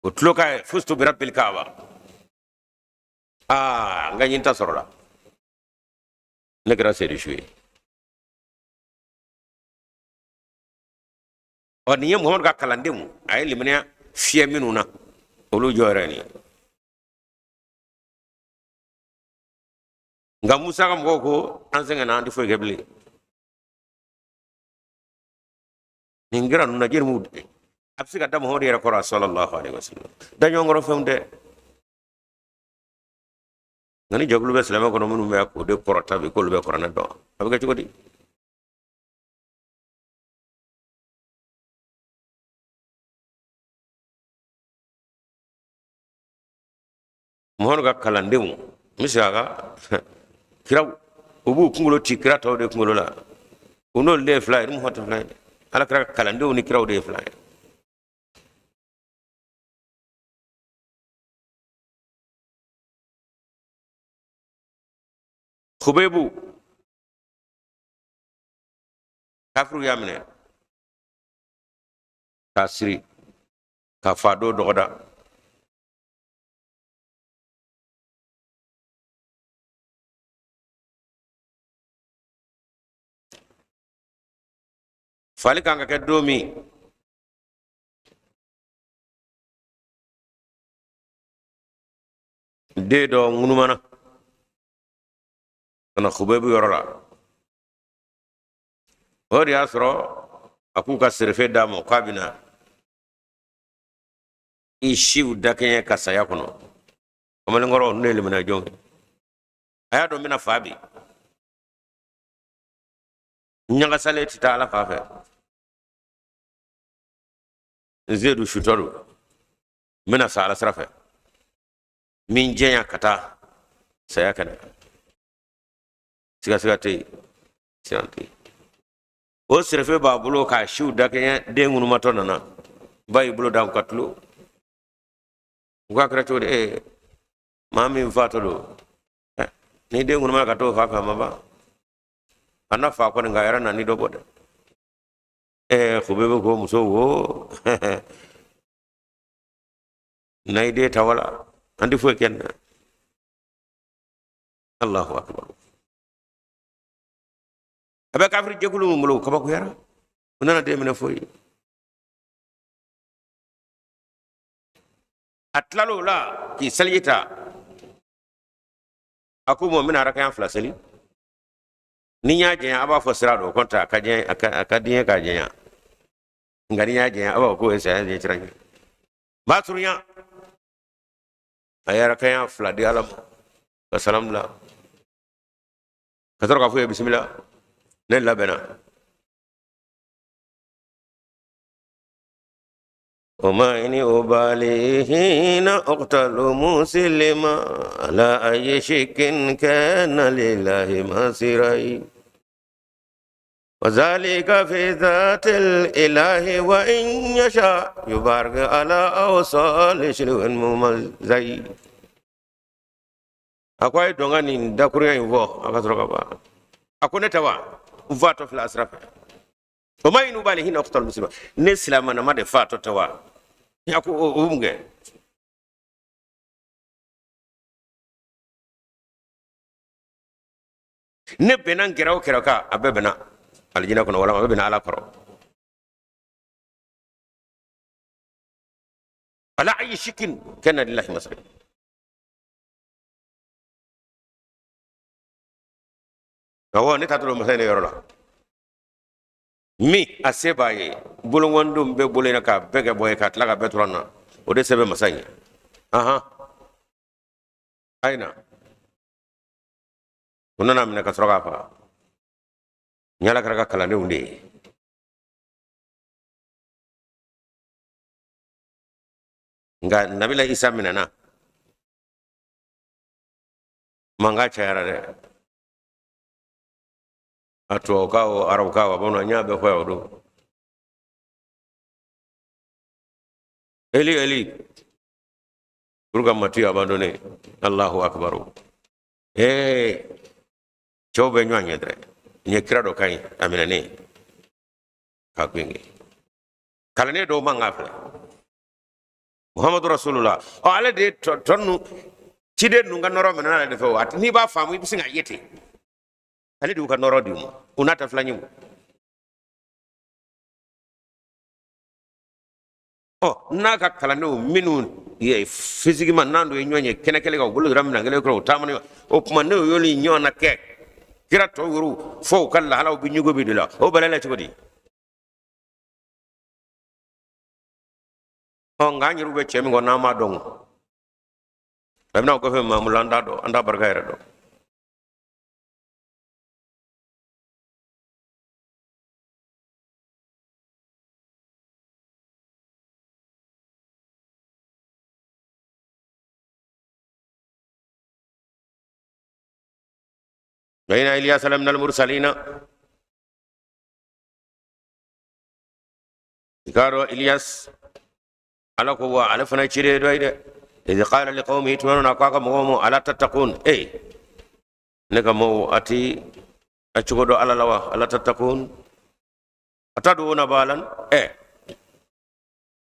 o tulo ka ye fustu bi rabbil kaaba. Aa, n ka ɲinita sɔrɔla, ne kɛra seyidu su ye. Ɔ, nin ye Muhamadu ka kalandenw, a ye limaniya fiyɛ minnu na, olu jɔyɔrɔ ye nin ye. Nka Musa ka mɔgɔw ko an sɛgɛnna, an tɛ foyi kɛ bilen. Nin kira ninnu na jeli m'u a bɛ se ka da Muhamadu yɛrɛ kɔrɔ sallallahu alaihi wasallam, da ɲɔgɔn kɔrɔ fɛnw tɛ. Nka ni jɛkulu bɛ silamɛ kɔnɔ minnu bɛ k'o de kɔrɔta bi k'olu bɛ kuranɛ dɔn, a bɛ kɛ cogo di? Muhamadu ka kalandenw n bɛ segin a kan, kiraw u b'u kunkolo ci kira tɔw de kunkolo la, u n'olu de ye fila ye, ni Muhamadu tɛ fila ye dɛ. Ala kira ka kalandenw ni kiraw de ye fila ye. Khubaybu kafiriw y'a minɛ k'a siri k'a fa don dɔgɔda. Fali kan ka kɛ don min, den dɔ ŋunumana ka na Khubaybu yɔrɔ la. O de y'a sɔrɔ a k'u ka serefe d'a ma k'a bɛna i siw dakɛɲɛ ka saya kɔnɔ. Kamalenkɔrɔ n'o ye limaniya jɔn ye, a y'a dɔn n bɛna fa bi, n ɲagasalen tɛ taa Ala fan fɛ, n seyidu sutɔ don, n bɛna sa Ala sira fɛ, min jɛnya ka taa saya kɛnɛ kan, sigasiga tɛ yen, siran tɛ yen. O serefe b'a bolo k'a siw dakɛɲɛ. Den ŋunumatɔ nana, ba y'i bolo da u ka tulo, u k'a kɛra cogo di? Ee, maa min fatɔ don, ni den ŋunumana ka t'o fa fɛ, a ma ban, a na fa kɔni, nka a yɛrɛ na ni dɔ bɔ dɛ. Ɛɛ, Khubaybu ko muso wo na i den ta wala an tɛ foyi kɛ nin na. Allahu akbar. A bɛ kafiri jɛkulu min bolo, o kabakoyara, u nana den minɛ foyi. A tilal'o la k'i seliji ta, a ko mɔ n bɛna arakaya fila seli, ni n y'a janya a b'a fɔ sira don, kɔntɛ a ka di n ye k'a janya, nka ni n y'a janya a b'a fɔ k'o ye saya ɲɛsiran ye. B'a surunya, a ye arakaya fila di Ala ma ka salam bila, ka sɔrɔ k'a fɔ ye bisimila, ne labɛnna. وما إني أبالي حين أقتل مسلما على أي شك كان لله مسيري وذلك في ذات الإله وإن يشاء يبارك على أوصال شلو ممزي. A ko a ye dɔn ka nin dakurunya in fɔ, a ka sɔrɔ ka ban. A ko ne tɛ wa n fatɔ filɛ a sira fɛ. O ma inu b'ale hinɛ ɔkutɔli muslima, ne silamɛnama de fatɔ tɛ wa? A ko o mun kɛ? Ne bɛnna n kɛrɛ o kɛrɛ kan, a bɛɛ bɛnna alijinɛ kɔnɔ walima a bɛɛ bɛnna ala kɔrɔ. Ala ayi sikin kana lillahi masal. Awɔ, ne t'a dɔn masa in yɔrɔ la min a se b'a ye, bolonkɔndenw bɛɛ bolo in k'a bɛɛ kɛ bɔ ye, k'a tila ka bɛɛ tura na, o de se bɛ masa in ye. Ahan, a ye na. U nana minɛ ka sɔrɔ k'a faga. Ni ala kɛra ka kalandenw de ye. Nka nabila Isa minɛna, mankan cayara dɛ. A tubabukan o, arabukan o, a bamanan, n y'a bɛɛ fɔ yan o don. Eli Eli, pourquoi m'as-tu abandonné? Allahu akbar. Ee, cɛw bɛ ɲɔgɔn ɲɛ dɛ. Nin ye kira dɔ kan ye, a minɛnen k'a genge. Kalanden dɔw man k'a filɛ. Muhammadu Rasulullah, ɔ, ale de ye tɔ ninnu ciden ninnu ka nɔrɔ minɛ ale de fɛ. O n'i b'a faamu, i bɛ sin k'a ye ten. Ale de y'u ka nɔrɔ di u ma, u n'a ta fila ɲɛ. Ɔ, n'a ka kalandenw minnu ye physiquement n'an don ye ɲɔgɔn ye kɛnɛ kelen kan, u bolo dira minɛn kelen kɔrɔ, u taamana ɲɔgɔn. O tuma n'o y'olu ɲɔgɔn na kɛ kira tɔw yɔrɔ fo u ka lahalaw bɛ ɲugu bi de la, o bɛlɛ la cogo di? Ɔ, nka an yɛrɛw bɛ cɛ min kɔ n'an m'a dɔn, a bɛna o kɔfɛ maamu la, an t'a dɔn, an t'a barika yɛrɛ dɔn. Wa inna Ilyasa lamina al-mursalina. I k'a dɔn Ilyas, ala ko wa ale fana ciden dɔ ye dɛ. Idh qala liqawmihi, tuma na ko a ka mɔgɔw ma, ala tattakun, e ne ka mɔgɔw, a ti a cogo dɔn ala la wa? Ala tattakun, atad'una baalan, ɛ,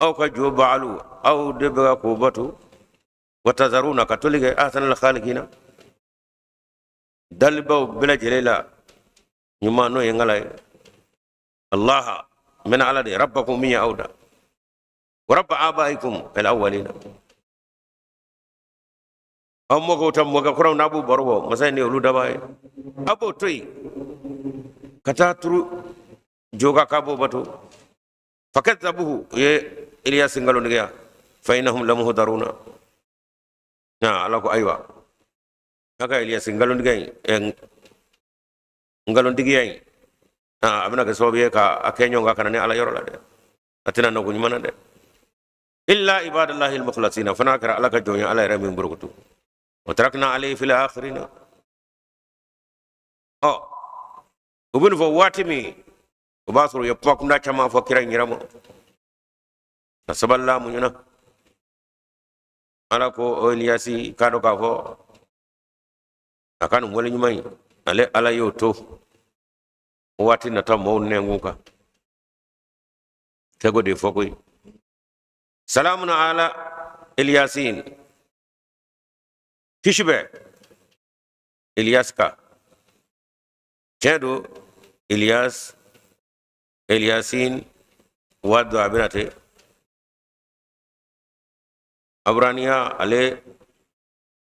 aw ka jo baalu, aw de bɛ ka k'o bato, wa tazaruna, ka toli kɛ, ahsanal khalikina, dalibaw bɛɛ lajɛlen la ɲuman, n'o ye ŋala ye. Allaha, n bɛna ala de, rabbakum, min ye aw da, wa rabba abaikum al awwalina, aw mɔkɛw ta mɔkɛ kɔrɔw n'a b'u baro bɔ, masa in de olu dabaa ye. Aw b'o to yen ka taa turu jo kan k'a b'o bato. Fakadzabuhu, u ye Iliyasi nkalontigiya, fa innahum lamuhdaruna. Na ala ko ayiwa, a ka Iliyasi nkalontigiya in, nkalontigiya in, a bɛna kɛ sababu ye ka a kɛ ɲɔgɔn kan ka na ni ala yɔrɔ la dɛ, a tɛna nɔ ko ɲuman na dɛ. Illa ibadallahi almukhlasina, fana kɛra ala ka jɔn ye, ala yɛrɛ min burukutu. Wa tarakna alayhi fil akhirina. Ɔ, u bɛ nin fɔ waati min, o b'a sɔrɔ u ye kumakunda caman fɔ kira in yɛrɛ ma. A sabalila, muɲuna. Ala ko o Iliyasi k'a dɔn k'a fɔ a ka nin wale ɲuman in, ale ala y'o to waati nata mɔgɔw nɛnkun kan kɛgo de fɔ koyi. Salamun ala Iliyasin, kisi bɛ Iliyas kan. Tiɲɛ don, Iliyas, Iliyasin waati dɔ a bɛna ten. Aburaniya ale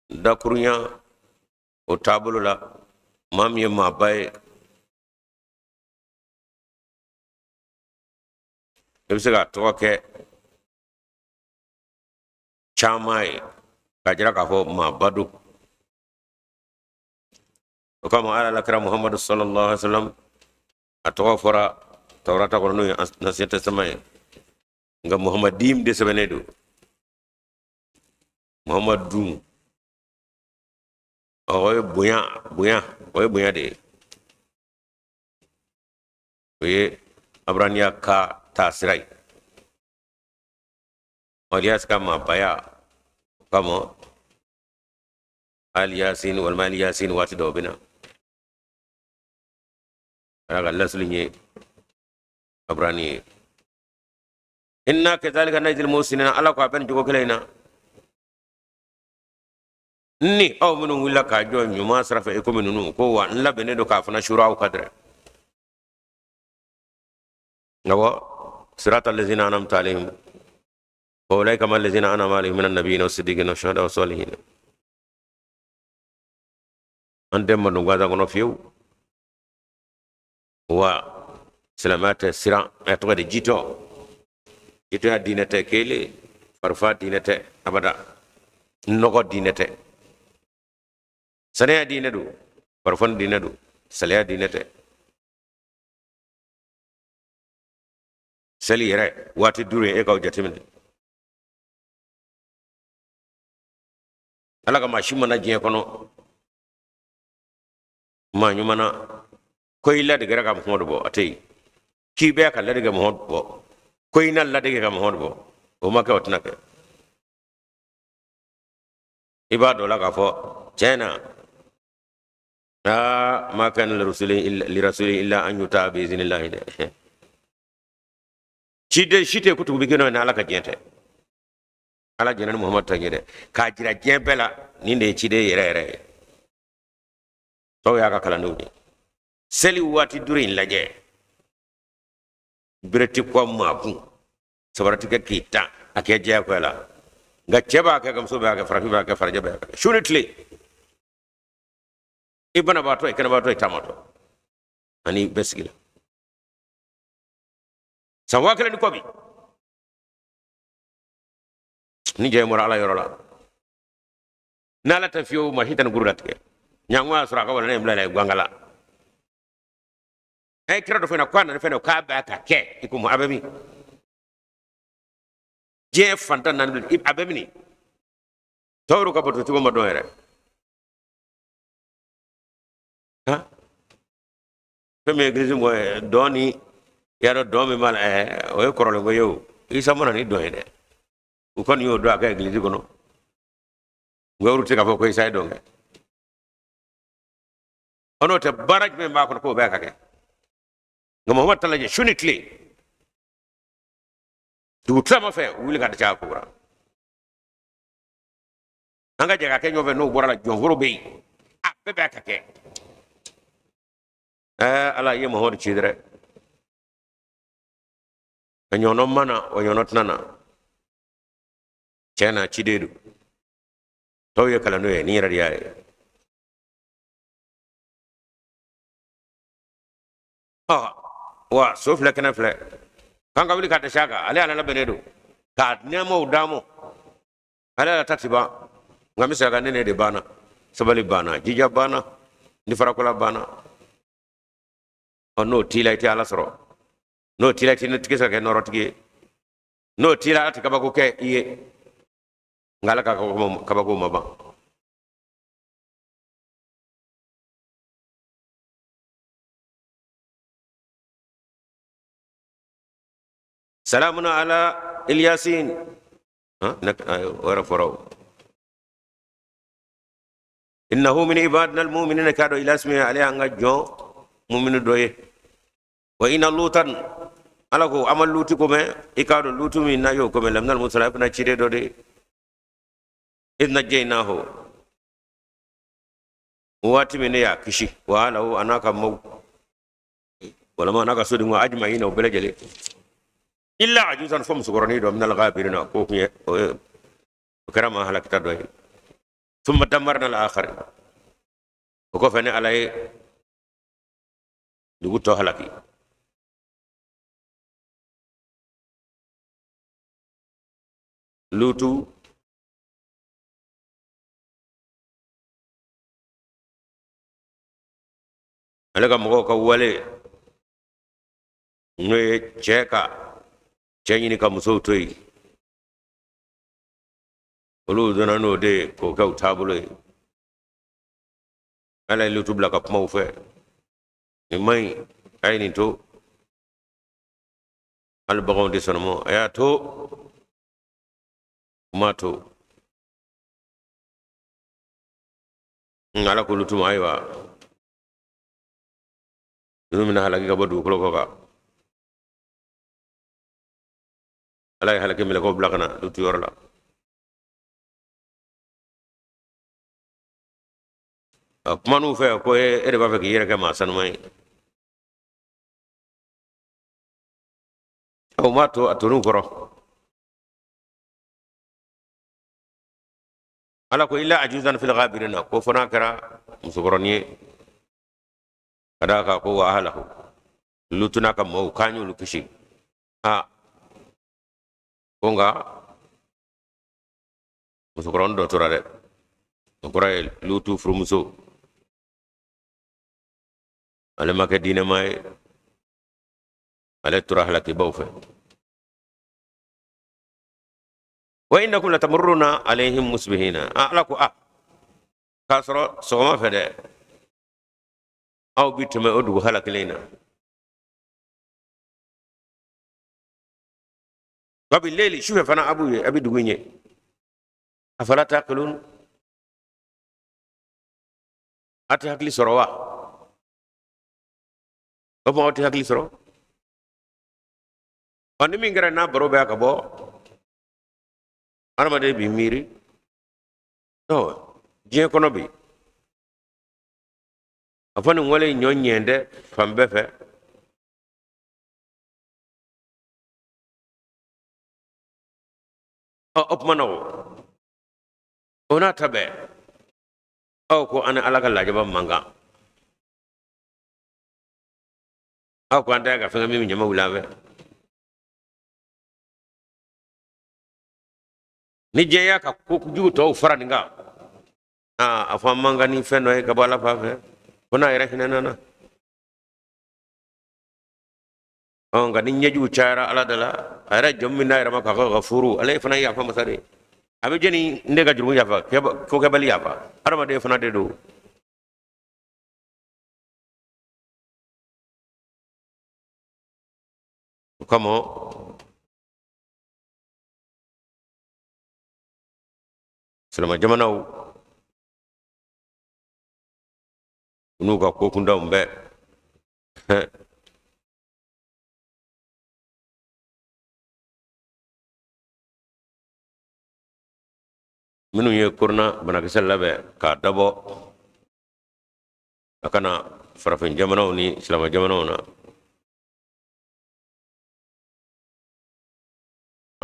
dakurunya o taabolo la, maa min ye maaba ye, i bɛ se k'a tɔgɔ kɛ caman ye k'a jira k'a fɔ maaba don. O kama ala la kira Muhammadu sallallahu alaihi wa sallam, a tɔgɔ fɔra Tawurata kɔnɔ, n'o ye Ancien Testament ye, nka Muhammadim de sɛbɛnnen don, Muhammadu. O ye bonya, bonya, o ye bonya de ye, o ye aburaniya ka taasira ye. Iliyasi ka maabaya kama, Aliyasin walima Aliyasin waati dɔw bɛ na, ala ka lasili ye aburani ye. Inna kazalika najzil muhsinina, ala ko a bɛ nin cogo kelen in na. Ni aw minnu wulila k'a jɔ ɲuman sira fɛ i komi ninnu ko wa n labɛnnen don k'a fana suuru aw kan dɛrɛ. Awɔ, sirata lezina anamta alayhim wa ulaika ma lezina anama alayhim minan nabiyina wa siddiqina wa shuhada wa salihin. An tɛ madon gansan kɔnɔ fiyewu. Wa silamɛya tɛ siran, a tɔgɔ de jitɔ. Jitɔya diinɛ tɛ kelen, farifa diinɛ tɛ abada, nɔgɔ diinɛ tɛ. Saniya diinɛ don, farifoni diinɛ don, saliya diinɛ tɛ. Seli yɛrɛ waati duuru ye, e k'aw jateminɛ. Ala ka maa si ma na diɲɛ kɔnɔ maa ɲuman na ko i ladegera ka Muhamadu bɔ, a tɛ yen. K'i bɛ ka ladege Muhamadu bɔ, ko i na ladege ka Muhamadu bɔ, o ma kɛ, o tɛna kɛ. I b'a dɔn la k'a fɔ tiɲɛ na, aa ma kana lirasulin illa an yuta bi iznillahi dɛ. Ciden si tɛ kutubu bɛ kɛ n'o ye ni Ala ka diɲɛ tɛ. Ala jɛnna ni Muhamadu ta ye dɛ, k'a jira diɲɛ bɛɛ la nin de ye ciden yɛrɛ yɛrɛ ye. Tɔw y'a ka kalandenw de. Seli waati duuru in lajɛ, bere tɛ kɔ maa kun, sabara tɛ kɛ k'i tan a kɛ diyagoya la. Nka cɛ b'a kɛ, ka muso b'a kɛ, farafin b'a kɛ, farajɛ b'a kɛ, su ni tile. I banabaatɔ, i kɛnɛbaatɔ, i taamatɔ, ani bɛɛ sigi la san 1000 ni kɔ bi. Ni jɛ bɔra Ala yɔrɔ la, n'Ala tɛ fiyewu, maa si tɛ nin kuru latigɛ. Ɲango y'a sɔrɔ a ka wala ne bila la gangala. A ye kira dɔ fɛn na ko a nana fɛn dɔ k'a b'a ka kɛ i ko a bɛ min diɲɛ fantan naani bi, a bɛ min tɔw ka bato cogo ma dɔn yɛrɛ. Han, fɛn min ye egilizi mɔgɔ ye, dɔn ni y'a dɔn dɔn min b'a la, o ye kɔrɔlen ko ye o. Isa ma na ni dɔn ye dɛ, u kɔni y'o dɔn a ka egilizi kɔnɔ. Nka olu tɛ k'a fɔ ko Isa ye dɔn kɛ. Ɔ n'o tɛ, baara jumɛn b'a kɔnɔ k'o bɛɛ ka kɛ? Nka Muhamadu ta lajɛ, su ni tile, dugu tilama fɛ, u wuli ka ca ko la. An ka jɛ ka kɛ ɲɔgɔn fɛ. N'o bɔra la, jɔnforo bɛ yen, a bɛɛ bɛ ka kɛ. Ala ye Muhamadu ci dɛrɛ, a ɲɔgɔn ma na, o ɲɔgɔn tɛna na. Tiɲɛ na, ciden don, tɔw ye kalandenw ye, ni yɛrɛ de y'a ye. Wa so filɛ, kɛnɛ filɛ, k'an ka wuli ka dɛsɛ a kan. Ale Ala labɛnnen don k'a nɛɛmaw d'a ma. Ale Ala ta ti ban. Nka n bɛ se ka ne de banna, sabali banna, jija banna, ni farakola banna. Ɔ n'o t'i la, i tɛ Ala sɔrɔ. N'o t'i la, i tɛ se ka kɛ nɔrɔtigi ye. N'o t'i la, Ala tɛ kabako kɛ i ye. Nka Ala ka kabako ma ban. Salamun ala Ilyasin. O yɛrɛ fɔra o. Innahu min ibadina almu'minina, k'a dɔn Ilyas min ale y'an ka jɔn muminu dɔ ye. Wa inna lutan, Ala ko a ma Lutu ko mɛn, i k'a dɔn Lutu min n'a y'o ko mɛn, laminal mursalin, a fana ciden dɔ de ye. Idh najjaynahu, waati min ne y'a kisi, wa ahlahu, a n'a ka maaw, walima a n'a ka sodenw, ajma'ina, o bɛɛ lajɛlen, illa ajuzan, fo musokɔrɔnin dɔ, minal ghabirina, k'o kun ye o kɛra maa halakita dɔ ye. Thumma dammarna al-akharin, o kɔfɛ ne Ala ye dugu tɔ halaki. Lutu ale ka mɔgɔw ka wale, n'o ye cɛ ka cɛ ɲini ka musow to yen, olu donna n'o de ye k'o kɛ u taabolo ye. Ala ye Lutu bila ka kuma u fɛ, nin man ɲi, a ye nin to, hali baganw tɛ sɔn ma, a y'a to, u m'a to. Ala ko Lutu ma, ayiwa, ninnu bɛna halaki ka bɔ dugukolo kɔ kan. Ala ye halaki mɛlɛkɛw bila ka na Lutu yɔrɔ la. A kuman'u fɛ ko e de b'a fɛ k'i yɛrɛ kɛ maa sanuman ye. O m'a to a tor'u kɔrɔ. Ala ko illa ajuzan fil ghabirina, ko fo n'a kɛra musokɔrɔnin ye, ka d'a kan ko wa ahlahu, Lutu n'a ka mɔɔw k'an y'olu kisi. A ko nka musokɔrɔnin dɔ tora dɛ, o kɔrɔ ye Lutu furumuso, ale ma kɛ diinɛmaa ye, ale tora halakibaw fɛ. Wa innakum latamurruna alayhim musbihina, ala ko a k'a sɔrɔ sɔgɔma fɛ dɛ, aw bi tɛmɛ o dugu halakilen in na. Wa bileyili, sufɛ fana a b'u ye, a bɛ dugu in ye. Afala taqilun, a tɛ hakili sɔrɔ wa? O tuma aw tɛ hakili sɔrɔ? Ɔ, ni min kɛra n'a baro bɛ a ka bɔ, adamaden b'i miiri. Ɔ, diɲɛ kɔnɔ bi, a fɔ nin wale in ɲɔ ɲɛ tɛ fan bɛɛ fɛ. Ɔ, o tuma na o n'a ta bɛɛ, aw ko an ni Ala ka lajaba man kan, aw ko an tɛ ka fɛn kɛ min bɛ ɲama wuli an fɛ. Ni diɲɛ y'a ka ko jugu tɔw fara nin kan, aa, a fɔ an man kan ni fɛn dɔ ye ka bɔ Ala fan fɛ, ko n'a yɛrɛ hinɛna na. Ɔ, nka ni ɲɛjugu cayara Ala da la, a yɛrɛ jɔn min n'a yɛrɛ ma k'a fɔ gafuru, ale fana ye yafa masa de ye. A bɛ jɛni ne ka jurumu yafa, kokɛbali yafa, adamaden fana de don. O kama silama jamanaw n'u ka ko kuntanw bɛɛ, minnu ye korona banakisɛ labɛn k'a dabɔ a ka na farafin jamanaw ni silama jamanaw na,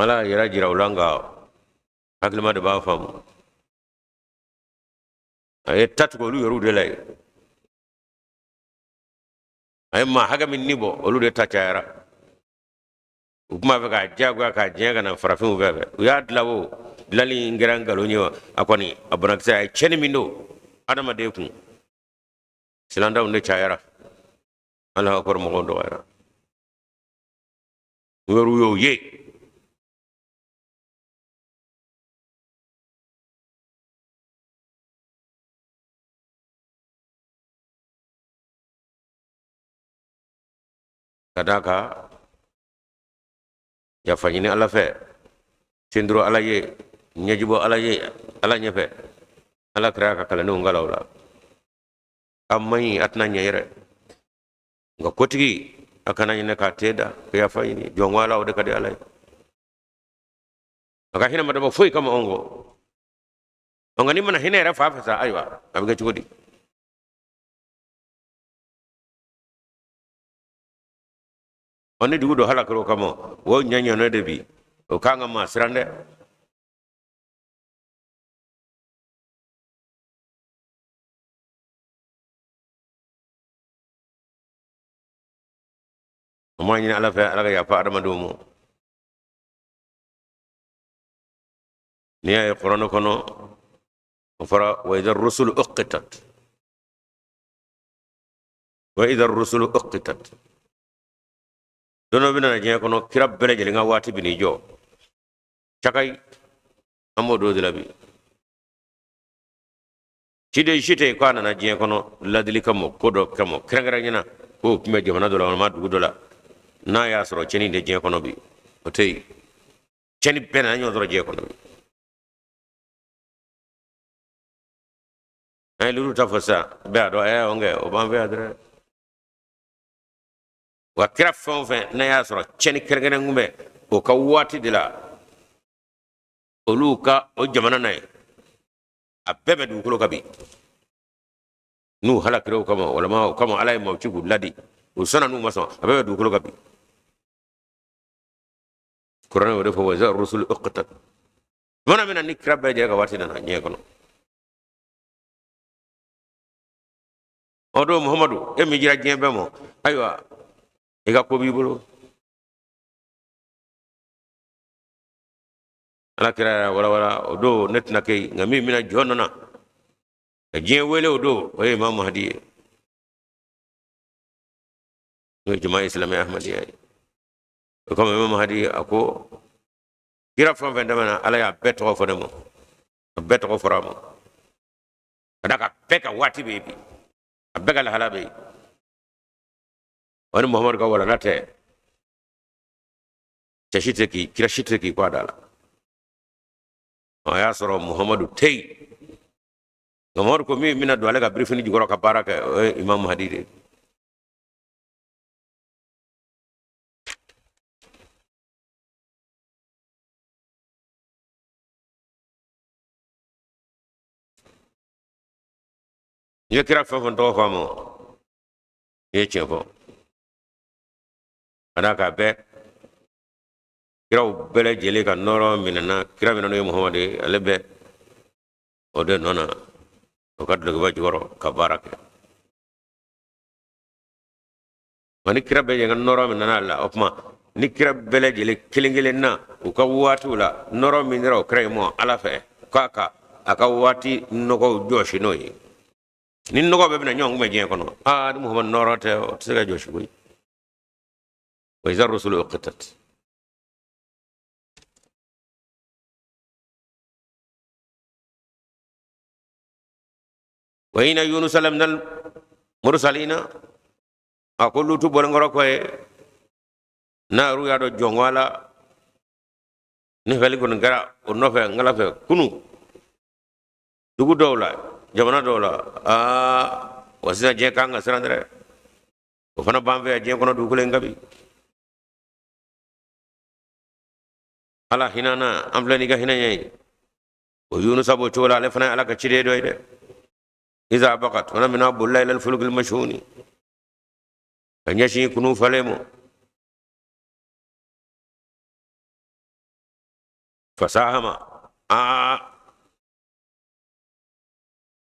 Ala y'a yɛrɛ jira u la, nka hakilima de b'a faamu. A ye ta tigɛ olu yɛrɛw de la yen. A ye maa hakɛ min ni bɔ, olu de ta cayara. U tun b'a fɛ k'a diyagoya k'a diɲɛ ka na farafinw fɛ. U y'a dilan, o dilanli in kɛra nkalon ye wa? A kɔni a banakisɛ a ye tiɲɛni min don adamaden kun, silantanw de cayara. Ala kɔrɔ, mɔgɔw dɔgɔyara, u yɛrɛw y'o ye. Ka d'a kan yafa ɲini Ala fɛ, senduro Ala ye, ɲɛjibɔ Ala ye, Ala ɲɛfɛ, Ala kira ka kalandenw kalan o la. A man ɲi, a tɛna ɲɛ yɛrɛ. Nka kotigi, a kana ɲinɛ k'a ten da ka yafa ɲini jɔn ko Ala, o de ka di Ala ye. A ka hinɛ ma dabɔ foyi kama anw kɔ. Nka n'i mana hinɛ yɛrɛ fa fɛ sa, ayiwa, a bɛ kɛ cogo di? Ɔ, ni dugu dɔ halakira o kama, o ɲɛ ɲɔnɔ de bi, o kan ka maa siran dɛ. An b'a ɲini Ala fɛ, Ala ka yafa adamadenw ma. N'i y'a ye kuranɛ kɔnɔ o fɔra wa idha rusulu uqitat, wa idha rusulu uqitat, don dɔ bɛna na diɲɛ kɔnɔ, kira bɛɛ lajɛlen ka waati bɛ n'i jɔ cakayi. An b'o don de la bi. Ciden si tɛ yen k'a nana diɲɛ kɔnɔ ladili kama, ko dɔ kama kɛrɛnkɛrɛn ɲɛna, k'o tun bɛ jamana dɔ la walima dugu dɔ la, n'a y'a sɔrɔ cɛnni tɛ diɲɛ kɔnɔ bi, o tɛ yen. Cɛnni bɛɛ nana ɲɔgɔn sɔrɔ diɲɛ kɔnɔ bi. An ye Lutu ta fɔ sisan, bɛɛ y'a dɔn, ɛɛ, o kɛ o b'an fɛ yan dɛrɛ. Wa kira fɛn o fɛn n'a y'a sɔrɔ cɛnni kɛrɛnkɛrɛn kun bɛ o ka waati de la, olu ka o jamana na ye, a bɛɛ bɛ dugukolo kan bi. N'u halakira o kama, walama o kama Ala ye maaw ci k'u ladi, u sɔnna n'u ma sɔn, a bɛɛ bɛ dugukolo kan bi. Kuranɛ o de fɔ, wa iza rusulu uqitat. Tuma min na ni kira bɛɛ lajɛlen ka waati nana diɲɛ kɔnɔ, o don Muhamadu, e min jira diɲɛ bɛɛ ma, ayiwa i ka ko b'i bolo. Ala kira y'a walawala, o don ne tɛna kɛ yen, nka min bɛna jɔ nɔ na ka diɲɛ wele o don, o ye Imam Mahdi ye, n'o ye jama ye silamɛ Ahmadiyya ye. O kama Imam Mahdi a ko kira fɛn o fɛn tɛmɛna, Ala y'a bɛɛ tɔgɔ fɔ ne ma, a bɛɛ tɔgɔ fɔra a ma, ka d'a kan bɛɛ ka waati bɛ yen bi, a bɛɛ ka lahala bɛ yen. Wa ni Muhamadu ka walanda tɛ, cɛ si tɛ k'i, kira si tɛ k'i kɔ a da la. A y'a sɔrɔ Muhamadu tɛ yen, nka Muhamadu ko min bɛna don ale ka birifini jukɔrɔ ka baara kɛ, o ye Imam Mahdi de ye. N'i ye kira fɛn o fɛn tɔgɔ fɔ a ma, i ye tiɲɛ fɔ. Ka d'a kan bɛɛ kiraw bɛɛ lajɛlen ka nɔɔrɔ minɛna kira min na, n'o ye Muhamadu ye, ale bɛ o de nɔ na, o ka dulokiba jukɔrɔ ka baara kɛ. Nka ni kira bɛɛ lajɛlen ka nɔɔrɔ minɛna a la, o tuma ni kira bɛɛ lajɛlen kelen kelen na u ka waatiw la, nɔɔrɔ min dira o kira in ma Ala fɛ, k'a ka a ka waati nɔgɔw jɔsi n'o ye, ni nɔgɔ bɛɛ bɛna ɲɔgɔn kunbɛn diɲɛ kɔnɔ, aa ni Muhamadu nɔɔrɔ tɛ, o tɛ se ka jɔsi koyi. Wa iza rusulu uqitat. Wa inna yunusa laminal mursalina. A ko Lutu bɔlenkɔrɔ kɔ ye, n'a yɛrɛ y'a dɔn jɔnko la, ni fɛli kɔni kɛra o nɔfɛ n fɛ kunu dugu dɔw la, jamana dɔw la, aa wa sisan diɲɛ kan ka siran dɛ, o fana b'an fɛ yan diɲɛ kɔnɔ dugukolo in kan bi. Ala hinɛ na, an filɛ n'i ka hinɛ ɲɛ ye. O Yunusa b'o cogo la, ale fana ye Ala ka ciden dɔ ye dɛ. Iza abaqa, tuma min n'a bolila ilal fulukil mashhuni, ka ɲɛsin kunu falen ma, fasahama, aa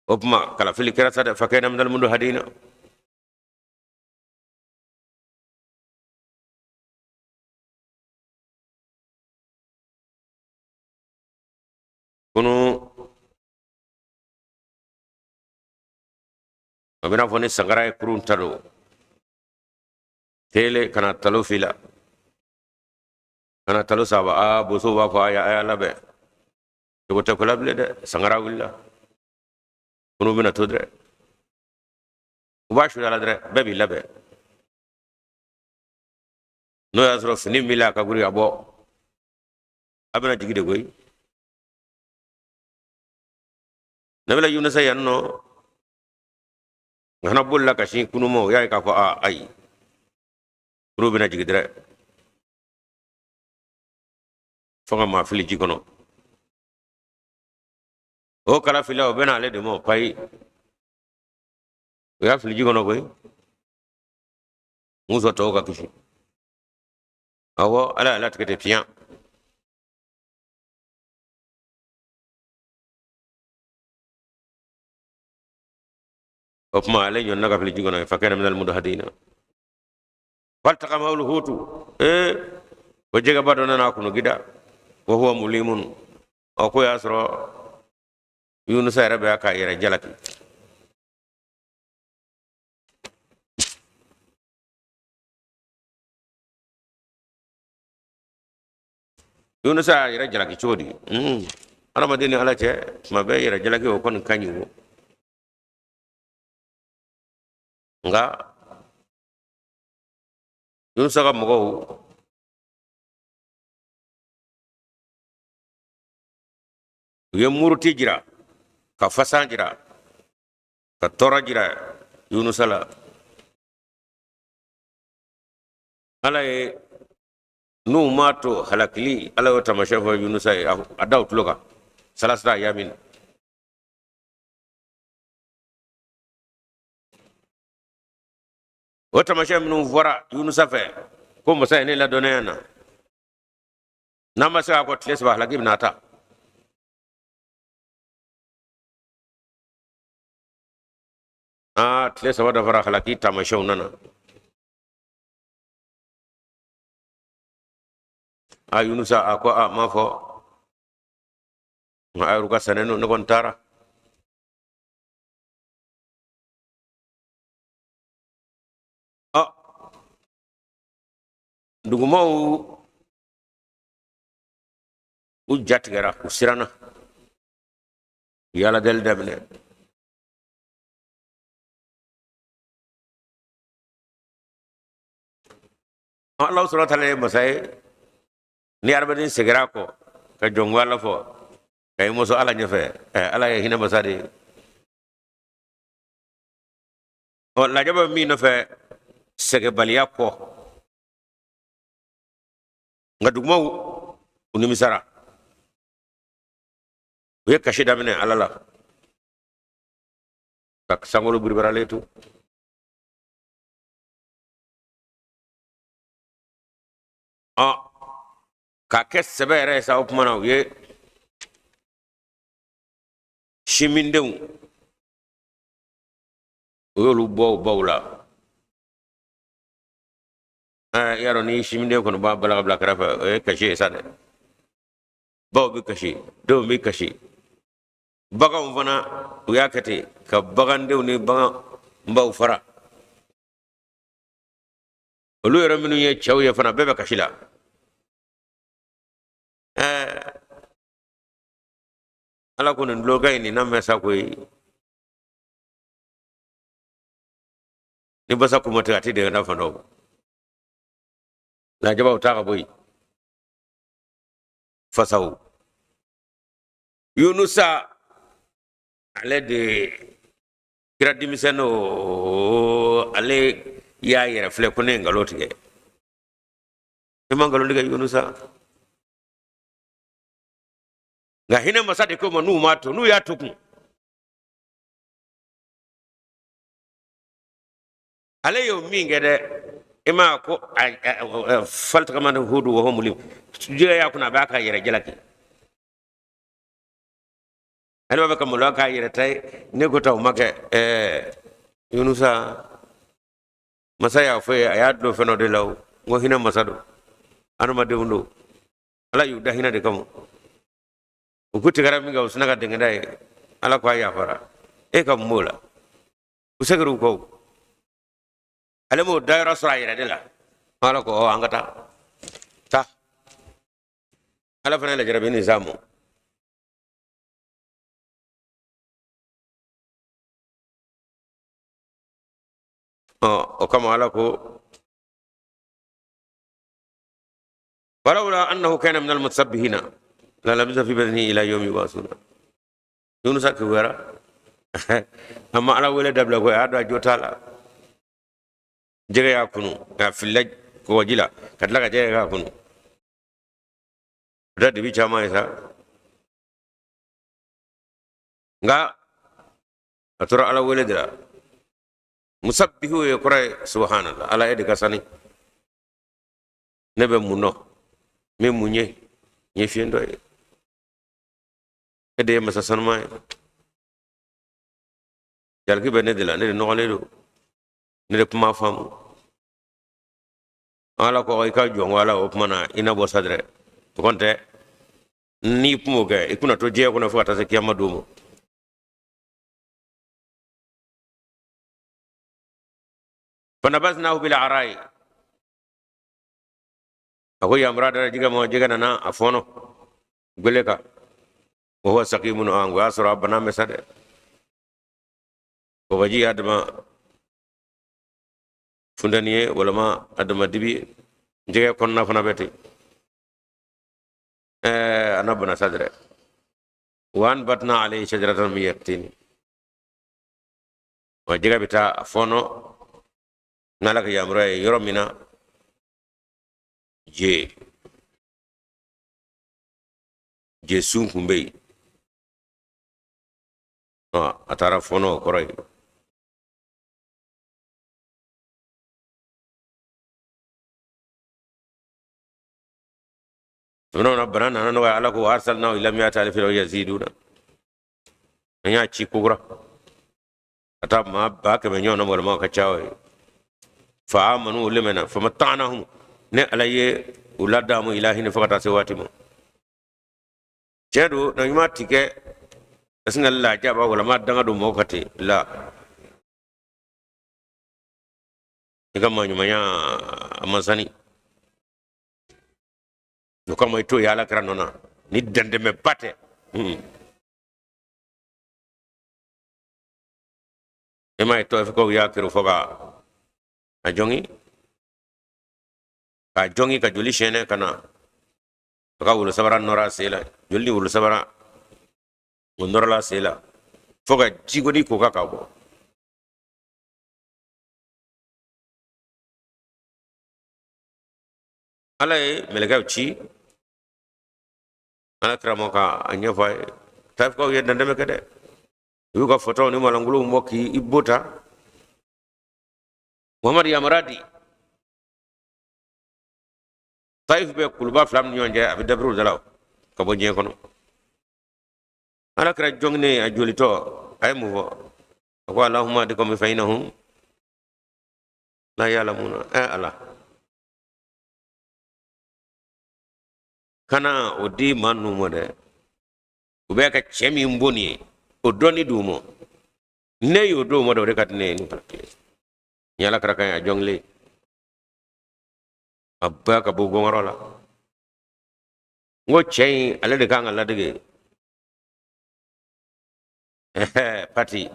o tuma kalafili kɛra sa dɛ, fakana minal mudhadina. Kunu a bɛna fɔ ni sangara ye kurun ta don tele kana talo fila kana talo saba, aa bosow b'a fɔ a y'a labɛn, cogo tɛ ko la bilen dɛ, sangara wulila, kunu bɛna to dɛ, u b'a su la dɛ, bɛɛ b'i labɛn. N'o y'a sɔrɔ fini min la a ka guri a bɔ, a bɛna jigi de koyi. Nabila Yunusa yan nɔ nka fana bolila ka sin kunu ma, o y'a ye k'a fɔ aa ayi, kunu bɛna jigi dɛrɛ, fo ka maa fili ji kɔnɔ. O kala filila, o bɛna ale de ma payi, o y'a fili ji kɔnɔ koyi, muso tɔw ka kisi. Awɔ, Ala y'a latigɛ ten fiɲɛ. O tuma ale ɲɔnna ka fili ji kɔnɔ, fakana minal mudhadina faltaqamahu lhutu. Ee, o jɛgɛba dɔ nana a kunu gida, wa huwa mulimun. O ko y'a sɔrɔ Yunusa yɛrɛ bɛ k'a yɛrɛ jalaki. Yunusa y'a yɛrɛ jalaki cogo di? Adamaden ni Ala cɛ, tuma bɛɛ yɛrɛ jalaki o kɔni ka ɲi o, nka Yunusa ka mɔgɔw u ye muruti jira, ka fasan jira, ka tɔɔrɔ jira Yunusa la. Ala ye n'u m'a to halakili, Ala y'o taamasiyɛn fɔ Yunusa ye, a da o tulo kan salasata ayamin. O taamasiyɛn minnu fɔra Yunusa fɛ ko masa ye ne ladɔnniya na, n'an ma segin a kɔ tile 3, halaki bɛna ta. Aa, tile 3 dafara, halaki taamasiyɛnw nana. A Yunusa a ko a m'a fɔ nka a y'u ka sannen don, ne kɔni taara. Ɔ, dugumaw u jatigɛra, u siranna, u ye ala deli daminɛ. Ala subhanahu wa taala ye masa ye, ni adamaden segira a kɔ ka jɔnko ala fɔ ka i mɔsɔn ala ɲɛfɛ, ala ye hinɛ masa de ye. Ɔ, lajaba bɛ min nɔfɛ sɛgɛbaliya kɔ, nka dugumaw u nimisara, u ye kasi daminɛ ala la ka sankolo biribaralen to. Ɔ, k'a kɛ sɛbɛ yɛrɛ ye sa, o tuma na u ye sinmindenw, u y'olu bɔ u baw la. Ɛɛ, i y'a dɔn ni sinminden kɔni b'a bala ka bila kɛrɛfɛ, o ye kasi ye sa dɛ. Baw bɛ kasi, denw bɛ kasi, baganw fana, u y'a kɛ ten ka bagandenw ni bagan baw fara. Olu yɛrɛ minnu ye cɛw ye fana, bɛɛ bɛ kasi la. Ɛɛ, ala ko nin tulokan in nin na mɛn sa koyi. Ni basa kuma tɛ, a tɛ dɛgɛ da fan dɔ lajabaw ta ka bɔ yen fasaw. Yunusa ale de kira denmisɛn o, ale y'a yɛrɛ filɛ ko ne ye nkalon tigɛ. E ma nkalon tigɛ Yunusa, nka hinɛ masa de ko ma n'u m'a to, n'u y'a to kun ale y'o min kɛ dɛ, i ma ko faltaqamahu hutu wa huwa mulim, jɛgɛ y'a kunun, a b'a ka yɛrɛ jalaki. Ale b'a fɛ ka maloya k'a yɛrɛ ta ye. Ne ko ta o ma kɛ. Ɛɛ, Yunusa, masa y'a fɔ ye, a y'a dulon fɛn dɔ de la. O n ko hinɛ masa don, adamadenw don, ala y'u da hinɛ de kama. U ku tigɛra min kɛ, u sina ka dɛngɛda ye. Ala ko a yafara e ka mun b'o la? U segira u kɔ, ale m'o dayɔrɔ sɔrɔ a yɛrɛ de la. Ala ko ɔ, an ka taa taa. Ala fana ye lajarabi nin s'a ma. Ɔ, o kama ala ko falawla annahu kana min almusabbihina la labisa fi batnihi ila yawmi yub'asuna. Yunusa kewuyara, a ma ala wele dabila ko a y'a dɔn a jo t'a la. Jɛgɛ y'a kunu, a filila kɔgɔji la ka tila ka jɛgɛ k'a kunu. O tɛ dibi caman ye sa, nka a tora ala wele de la. Musabbihu ye kɔrɔ ye subhanallah, ala e de ka sani, ne bɛ mun dɔn, n bɛ mun ye, n ye fiyentɔ ye, e de ye masa sanuman ye, jalaki bɛ ne de la, ne de nɔgɔlen don, ne de kuma faamu. Ala ko i ka jɔn ko ala, o tuma na i na bɔ sa dɛrɛ. O kɔni tɛ, n'i kun m'o kɛ, i kunna to diɲɛ kɔnɔ fo ka taa se kiyama don ma. Fanabaznahu bil arai, a ko yamara dara jɛgɛ ma, jɛgɛ nana a fɔɔnɔ gwele kan. Wa huwa saqimun, an ko y'a sɔrɔ a bana bɛ sa dɛ. Kɔgɔji y'a dama funteni ye walima a dama dibi ye, jɛgɛ kɔnɔna fana bɛ ten. Ɛɛ, a na bana sa dɛrɛ. Wa anbatna alayhi shajaratan min yaqtini, wa jɛgɛ bɛ taa a fɔɔnɔ n'ala ka yamaruya ye yɔrɔ min na, je je sun kun bɛ yen, a taara fɔɔnɔ o kɔrɔ ye. Tɛmɛnenw na bana nana nɔgɔya, Ala ko arsalnahu ila mi'ati alifin aw yaziduna. An y'a ci kokura ka taa maa 100,000 ɲɔgɔn na, walima ka ca o ye. Fa amanu, olu limaniya, famatta'nahum, ne Ala ye u ladamu ila hini, fo ka taa se waati ma. Tiɲɛ don, na ɲuman ti kɛ ka sin ka lajaba walima danga don mɔgɔw kan ten la. I ka maaɲumanya a man sani o kama i t'o ye Ala kira nɔ na ni dantɛmɛba tɛ. E m'a ye tɔyifikaw y'a kiri fo ka a jɔngi, k'a jɔngi ka joli sɛnɛ ka na a ka wolo sabara nɔrɔ a sen la, joli ni wolo sabara o nɔrɔla a sen la fo ka jigoni ko ka bɔ. Ala ye mɛlɛkɛw ci Ala kira ma ka a ɲɛfɔ a ye. Tayifikaw ye dantɛmɛ kɛ dɛ, u y'u ka fɔtaw ni malangolow bɔ k'i bo ta. Muhamadu, yamaruya di. Tayif bɛ kuluba fila ni ɲɔgɔn cɛ, a bɛ dabiriw da la ka bɔ diɲɛ kɔnɔ. Ala kira jɔnginen a jolitɔ, a ye mun fɔ? A ko Allahumma hdi qawmi fa innahum la ya'lamuna. Ɛ Ala, kana o di maa ninnu ma dɛ, u bɛ ka cɛ min bon nin ye, o dɔnni d'u ma. Ne y'o d'o ma dɛ, o de ka di ne ye. Nin fana kelen ni Ala kira kan ye, a jɔngilen a bɛɛ ka bɔ gɔngɔrɔ la. N ko cɛ in, ale de kan ka ladege pati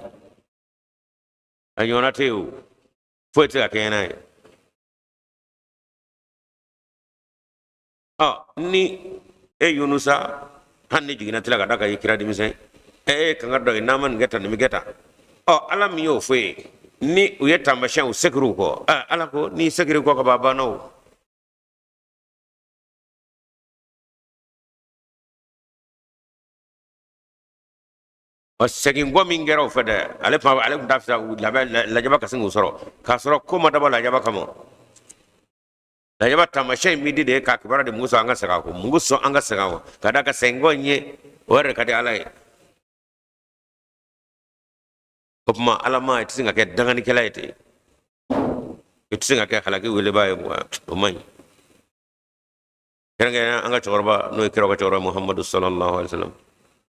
a ɲɔgɔnna tɛ yen o, foyi tɛ se ka kɛɲɛ n'a ye. Ɔ ni e Yunusa, hali ni jiginna tila ka da kan i kira denmisɛn, e ye kanga dɔ ye, n'a ma nin kɛ tan, nin bɛ kɛ tan. Ɔ Ala min y'o fɔ ye, ni u ye taamasiyɛn, u segir'u kɔ. Ɛ Ala ko n'i segir'i kɔ ka ban, a banna o. Ɔ segin kɔ min kɛra o fɛ dɛ, ale fa ale tun t'a fɛ labɛn lajaba ka sin k'u sɔrɔ, k'a sɔrɔ ko ma dabɔ lajaba kama. Lajaba taamasiyɛn in bɛ di de k'a kibaruya di mun sɔn an ka segin a kɔ, mun sɔn an ka segin a kɔ, ka d'a kan segin kɔ in ye o yɛrɛ de ka di Ala ye. O tuma Ala ma, i tɛ se ka kɛ danganikɛla ye ten, i tɛ se ka kɛ halaki welebaa ye, o man ɲi. Kɛrɛnkɛrɛnnenya an ka cɛkɔrɔba, n'o ye kira ka cɛkɔrɔba Muhamadu sallallahu alaihi wa sallam,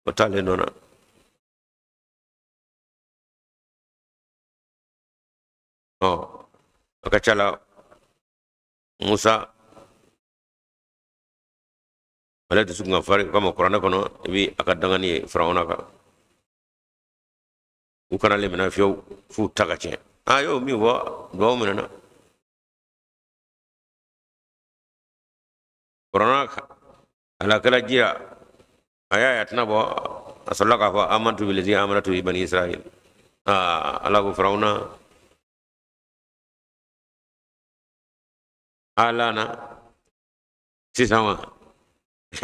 o t'ale nɔ na. Ɔ a ka ca la Musa ale dusu kun ka farin, kama kuranɛ kɔnɔ i bi a ka dangani ye Firawuna kan. U kana limaniya fiyewu f'u ta ka tiɲɛ. A y'o min fɔ, duwawu minɛna. Kuranɛ halakɛla jira a y'a ye a tɛna bɔ, a sɔrɔla k'a fɔ amantu bilazi amanat bihi bani Israil. Aa Ala ko Firawuna alana sisan wa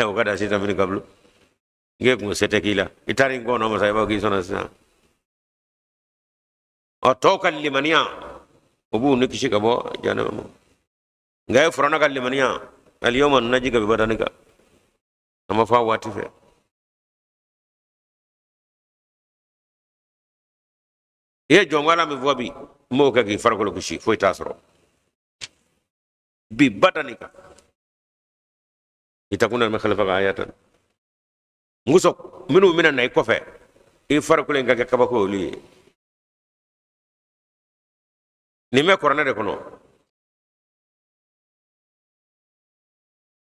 o ka da sisan mini kabulu n k'e kun se tɛ k'i la, i taara i kɔnɔ masa i b'a k'i sɔnna sisan. Ɔ tɔw ka limaniya o b'u ni kisi ka bɔ jahanama ma, nka e Firawuna ka limaniya aliyawma nunajjika bi badanika, a ma fɔ a waati fɛ. I ye jɔnwala min fɔ bi, n b'o kɛ k'i farikolo kisi, foyi t'a sɔrɔ bi badanika litakuna liman khalfaka ayatan. Muso minnu bɛna na i kɔfɛ, i farikolo in ka kɛ kabako olu ye. Nin bɛ kuranɛ de kɔnɔ.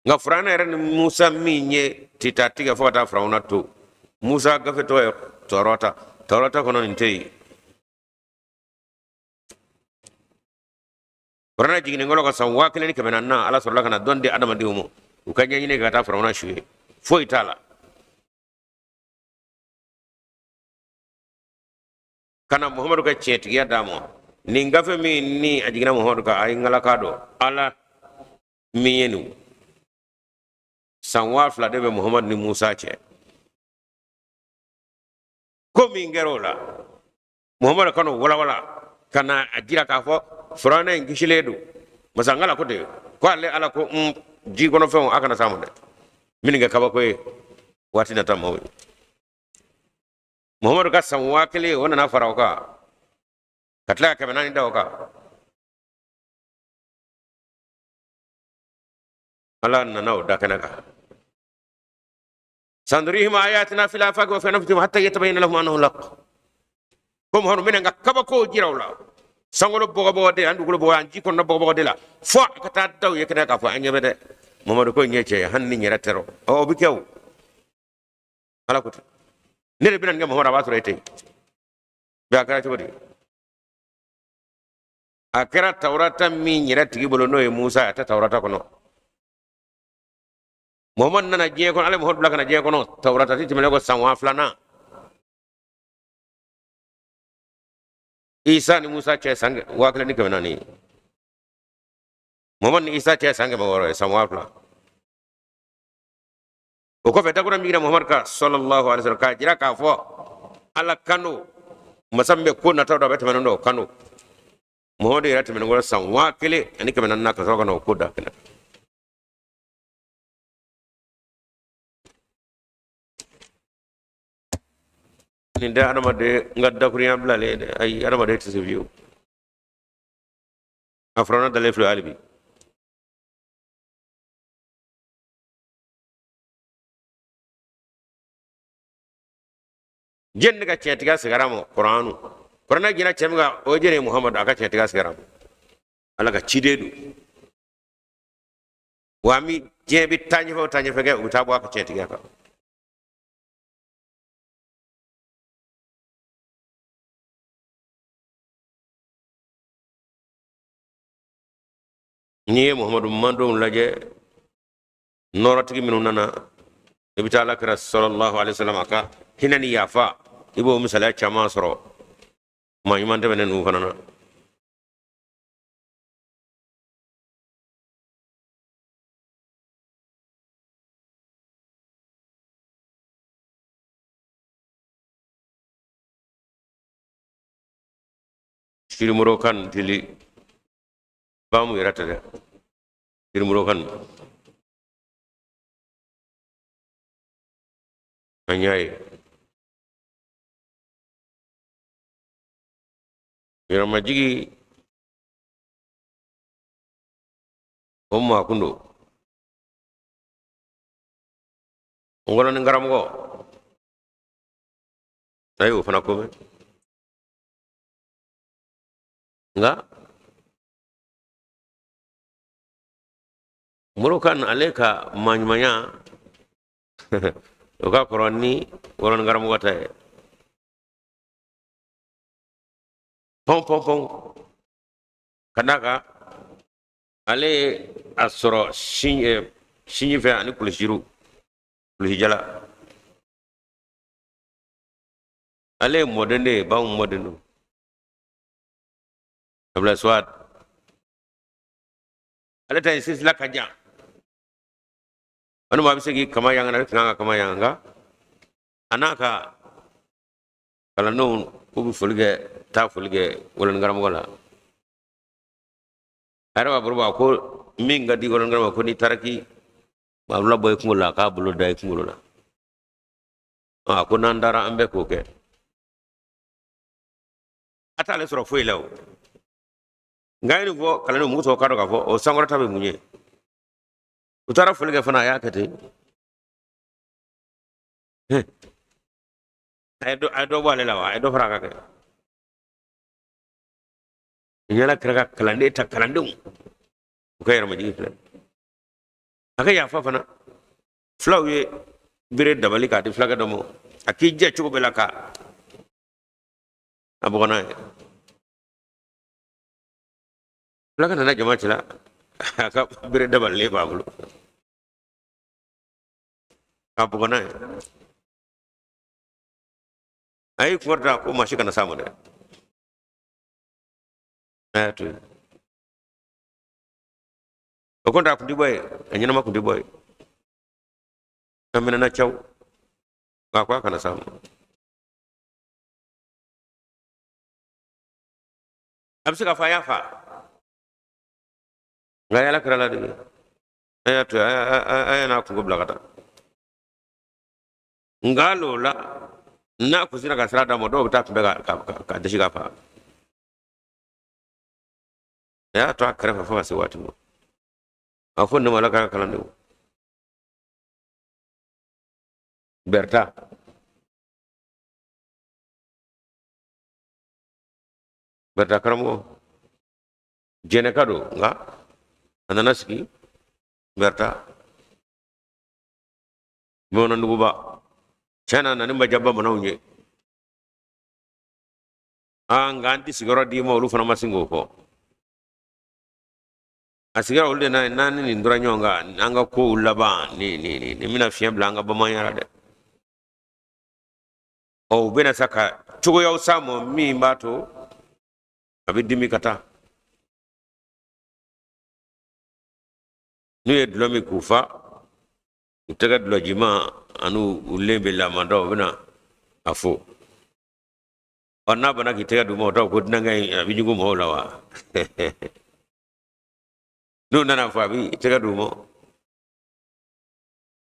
Nka firawuna yɛrɛ ni Musa min ye tita tigɛ fo ka taa firawuna to, Musa gafe tɔgɔ ye Tɔrɔta. Tɔrɔta kɔnɔ nin tɛ yen. Kuranɛ jiginnen kɔrɔ ka san 1400 na, Ala sɔrɔla ka na dɔn di adamadenw ma, u ka ɲɛɲini ka taa firawuna su ye, foyi t'a la. Ka na Muhamadu ka tiɲɛtigiya d'a ma. Nin gafe min ni a jiginna Muhamadu kan, a ye ŋalaka dɔn Ala min ye nin san 2000 de bɛ Muhamadu ni Musa cɛ. Ko min kɛra o la, Muhamadu ka n'o walawala ka na a jira k'a fɔ firawuna in kisilen don. Masa ŋala ko ten ko ale Ala ko n ji kɔnɔfɛnw a kana s'a ma dɛ. Min kɛ kabako ye waati nata maaw ye. Muhamadu ka san 1000 o nana fara o kan ka tila ka 400 da o kan. Ala nana o da kɛnɛ kan. Sanurihim ayatina fil afaqi wa fi anfusihim hatta yatabayyana lahum annahu al-haqq. Ko Muhamadu bɛna n ka kabako jira u la. Sankolo bɔgɔbɔgɔ de an dugukolo bɔgɔ an ji kɔnɔna bɔgɔbɔgɔ de la fo a ka taa da u ye kɛnɛ k'a fɔ an ɲɛ bɛ dɛ. Muhamadu ko in ye tiɲɛ ye hali ni n yɛrɛ tɛ rɔ. Ɔ o bɛ kɛ o. Ala ko ten. Ne de bɛna nin kɛ Muhamadu a b'a sɔrɔ e tɛ yen. Bɛɛ a kɛra cogo di? A kɛra tawurata min yɛrɛ tigi bolo n'o ye Musa ye a tɛ tawurata kɔnɔ. Muhamadu nana diɲɛ kɔnɔ, Ala ye Muhamadu bila ka na diɲɛ kɔnɔ, tawurata ti tɛmɛnen kɔ san 2000 na. Isa ni Musa cɛ san 1400 ye. Muhamadu ni Isa cɛ san 600 ye, san 2000. O kɔfɛ dakura min jiginna Muhamadu kan sallallahu alaihi wasallam k'a jira k'a fɔ Ala kan don, masa min bɛ ko nataw dɔn a bɛ tɛmɛnen dɔn o kan don. Muhamadu yɛrɛ tɛmɛnen kɔ san 1400 na ka sɔrɔ ka na o ko da kɛnɛ. Nin tɛ adamaden n ka dakurunya bilalen ye dɛ, ayi adamaden tɛ se fiyewu. A furanna dalen filɛ hali bi. Jɛn ka tiɲɛtigiya sigira ma kuranu kuranɛ jiginna cɛ min kan o ye jɛn ye Muhamadu a ka tiɲɛtigiya sigira ma. Ala ka ciden don. Wa an bi diɲɛ bɛ taa ɲɛfɛ o taa ɲɛfɛ kɛ u bɛ taa bɔ a ka tiɲɛtigiya kan. N'i ye Muhamadu mandenw lajɛ nɔɔrɔtigi minnu nana i bɛ taa ala kira sallallahu alaihi wasallam a ka hinɛ ni yafa i b'o misaliya caman sɔrɔ maa ɲuman tɛmɛnen ninnu fana na. Sirimoro kan dili bamu yɛrɛ tɛ dɛ, sirimoro kan an y'a ye yɛrɛmajigi o maa kun don. Ngɔlɔni karamɔgɔ a y'o fana ko mɛn, nka Moro kan ale ka maaɲumanya o ka kɔrɔ ni ngɔlɔni karamɔgɔ ta ye. Pɔn pɔn pɔn ka d'a kan ale ye a sɔrɔ sinji fɛ ani kulusiru kulusijala. Ale ye mɔden de ye, baw mɔden don. Abulayi Suwad ale ta ye silsila ka jan. Walima a bɛ se k'i kama yan a bɛ kan ka kama yan, nka a n'a ka kalandenw k'u bɛ foli kɛ, taa foli kɛ ngɔlɔni karamɔgɔ la. A yɛrɛ b'a bolo bɔ ko min ka di ngɔlɔni karamɔgɔ ko n'i taara k'i banfula bɔ i kunkolo la k'a bolo da i kunkolo la. A ko n'an taara an bɛ k'o kɛ. A t'ale sɔrɔ foyi la o. Nka ye nin fɔ kalandenw mugu tɔgɔ k'a dɔn k'a fɔ o sankɔrɔta bɛ mun ye. U taara foli kɛ fana a y'a kɛ ten. A ye dɔ bɔ ale la wa? A ye dɔ fara a kan kɛ. Yala kira ka kalanden ta kalandenw u ka yɛrɛmajigin filɛ. A ka yafa fana. Fulaw ye bere dabali k'a di fulakɛ dɔ ma, a k'i jɛ cogo bɛɛ la ka a bugɔ n'a ye. Fulakɛ nana jama cɛla, a ka bere dabalilen b'a bolo k'a bugɔ n'a ye. A y'i kɔrɔta ko maa si kana s'a ma dɛ. A y'a to yen. O kɔni a kun ti bɔ yen, a ɲɛnama kun ti bɔ yen. A minɛna caw, nka ko a kana s'a ma. A bɛ se k'a fɔ a y'a fa, nka a ye ala kira ladege, a y'a to yen, a y'a n'a kungo bila ka taa. Nka hali o la n'a kun sina ka sira d'a ma, dɔw bɛ taa kunbɛ ka dɛsɛ ka faga. A y'a to a kɛrɛfɛ fo ka se waati ma. A fɔ ne ma, Ala ka kalandenw Berta Berta karamɔgɔ jɛnɛka don, nka a nana sigi Berta bamananduguba. Tiɲɛ na, nani ma diya bamananw ye. Aa, nka an tɛ sigiyɔrɔ d'i ma, olu fana ma sin k'o fɔ. A sigira olu de n'a ye, n'an ni nin tora ɲɔgɔn kan, an ka kow laban ni ni ni nin bɛna fiɲɛ bila an ka bamananya la dɛ. Ɔ, u bɛna sa ka cogoyaw s'a ma min b'a to a bɛ dimi ka taa. N'u ye dulɔ min k'u fa, u tɛgɛ dulɔjima ani u len bɛ lamadɔ, u bɛna a fo. Ɔ, n'a banna k'i tɛgɛ d'u ma, o t'a ko dunankɛ in a bɛ ɲugun mɔgɔw la wa? N'u nana fɔ, a bɛ i tɛgɛ d'u ma,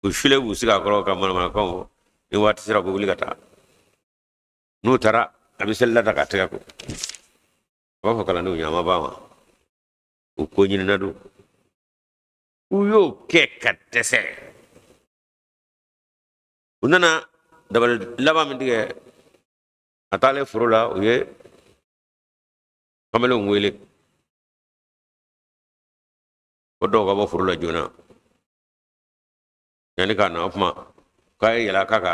u file b'u sigi a kɔrɔ ka manamanakanw fɔ. Ni waati sera, u bɛ wuli ka taa. N'u taara, a bɛ selila ta k'a tɛgɛ ko. A b'a fɔ kalandenw ɲɛ, a ma ban wa? U ko ɲinina don. U y'o kɛ ka dɛsɛ. U nana dabali laban min tigɛ, a taalen foro la, u ye kamalenw wele ko dɔw ka bɔ foro la joona yanni k'a na. O tuma k'a ye yɛlɛ k'a ka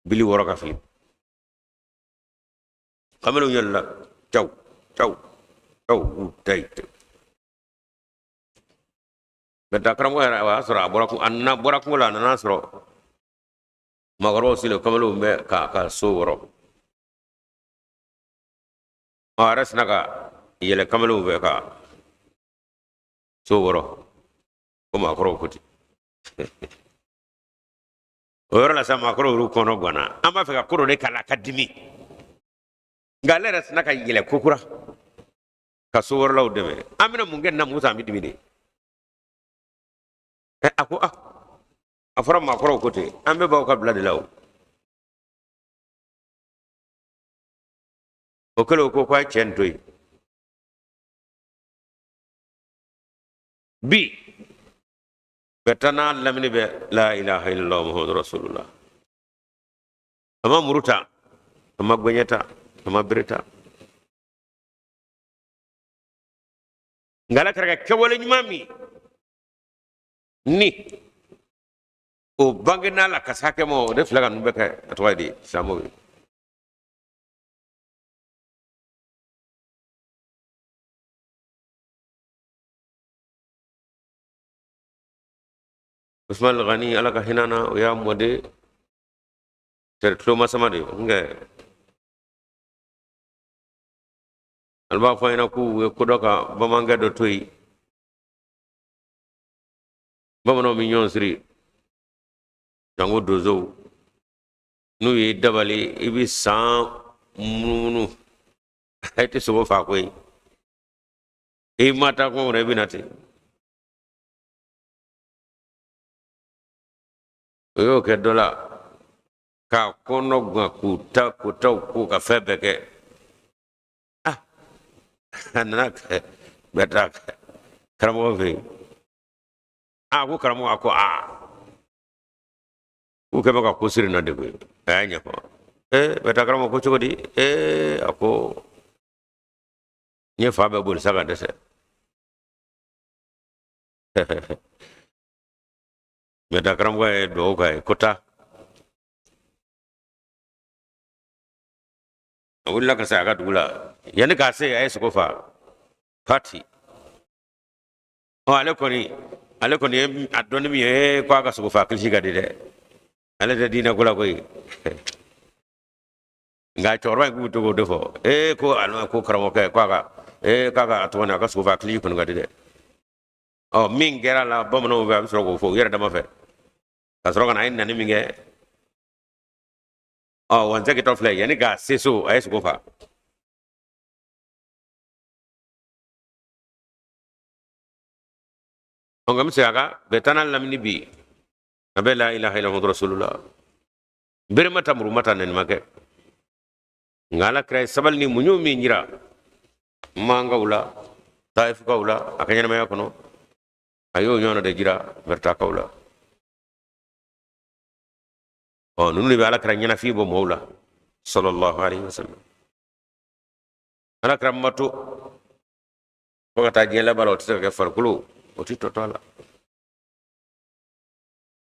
bili wɔrɔ ka fili. Kamalenw yɛlɛla, caw caw caw, u ta yen. Bɛta karamɔgɔ yɛrɛ, o y'a sɔrɔ a bɔra, a nana bɔra kungo la, a nana sɔrɔ maakɔrɔbaw sigilen, kamalenw bɛ ka so wɔrɔ. A yɛrɛ sina ka yɛlɛ kamalenw fɛ ka so wɔrɔ, ko maakɔrɔw ko ten. O yɔrɔ la sa, maakɔrɔw y'u kɔnɔ ganna. An b'a fɛ ka ko dɔ de k'a la ka dimi, nka ale yɛrɛ sina ka yɛlɛ kokura ka so wɔrɔlaw dɛmɛ. An bɛna mun kɛ na Musa? An bɛ dimi de. Ɛ, a ko a a fɔra maakɔrɔw ko ten, an bɛɛ b'aw ka bila de la. O o kɛlen, o ko k'a ye cɛ nin to yen. Bi Bɛta n'a lamini bɛ la ilaha illallah muhammadu rasulullah. A ma muru ta, a ma gɛɲɛ ta, a ma bere ta, nka ala kɛra ka kɛwale ɲuman min ni o bangen'a la ka s'a kɛ ma, o de filɛ ka ninnu bɛɛ kɛ. A tɔgɔ ye di? Silamɛw ye. Usman Ghani, ala ka hinɛ na, o y'a mɔden tɛrɛ tulomasama de ye. Nka ale b'a fɔ an ɲɛna k'u ye ko dɔ ka bamanankɛ dɔ to yen. Bamananw bɛ ɲɔgɔn siri janko donsow. N'u y'i dabali, i bɛ san munumunu, i tɛ sogo faa koyi. I ma taa kungo kɔnɔ, i bɛ na ten. O y'o kɛ dɔ la k'a kɔnɔ gan, k'u ta k'u ta k'u ka fɛn bɛɛ kɛ. Ah, a nana bɛ taa karamɔgɔ fɛ yen. A ko karamɔgɔ, a ko aa, k'u kɛ bɛ ka ko siri na de koyi. A y'a ɲɛfɔ. Ee, bɛ taa karamɔgɔ ko cogo di? Ee, a ko n ye fan bɛɛ boli sa ka dɛsɛ. Bɛ taa karamɔgɔ ye dugawu k'a ye ko taa. A wulila ka se a ka dugu la. Yanni k'a se, a ye sogo fa pati. Ɔ, ale kɔni ye a dɔnni min ye ko a ka sogo fa kilisi ka di dɛ. Ale tɛ diinɛ ko la koyi, nka cɛkɔrɔba in k'u bɛ to k'o de fɔ. Ee, ko a ko karamɔgɔkɛ ko a ka, ee, k'a ka a tɔgɔ ni a ka sogo fa kilisi kɔni ka di dɛ. Ɔ, min kɛra la bamananw fɛ, a bɛ sɔrɔ k'o fɔ u yɛrɛ dama fɛ ka sɔrɔ ka na. A ye nani min kɛ, ɔ, wansɛkitɔ filɛ, yanni k'a se so, a ye sogo fa. Ɔ, nka n bɛ segin a kan, bɛɛ taa n'a lamini bi. A bɛ la ilaha illa muhammadu rasulullah. Bere ma ta, muru ma ta, nɛni ma kɛ. Nka Ala kira ye sabali ni muɲu min jira mankaw la, tayifukaw la, a ka ɲɛnamaya kɔnɔ, a y'o ɲɔgɔnna de jira mɛritakaw la. Ɔ, ninnu de bɛ Ala kira ɲɛnafin bɔ mɔgɔw la, sallallahu alaihi wasallam. Ala kira ma to fo ka taa diɲɛ laban la, o tɛ se ka kɛ, farikolo o tɛ tɔ to a la.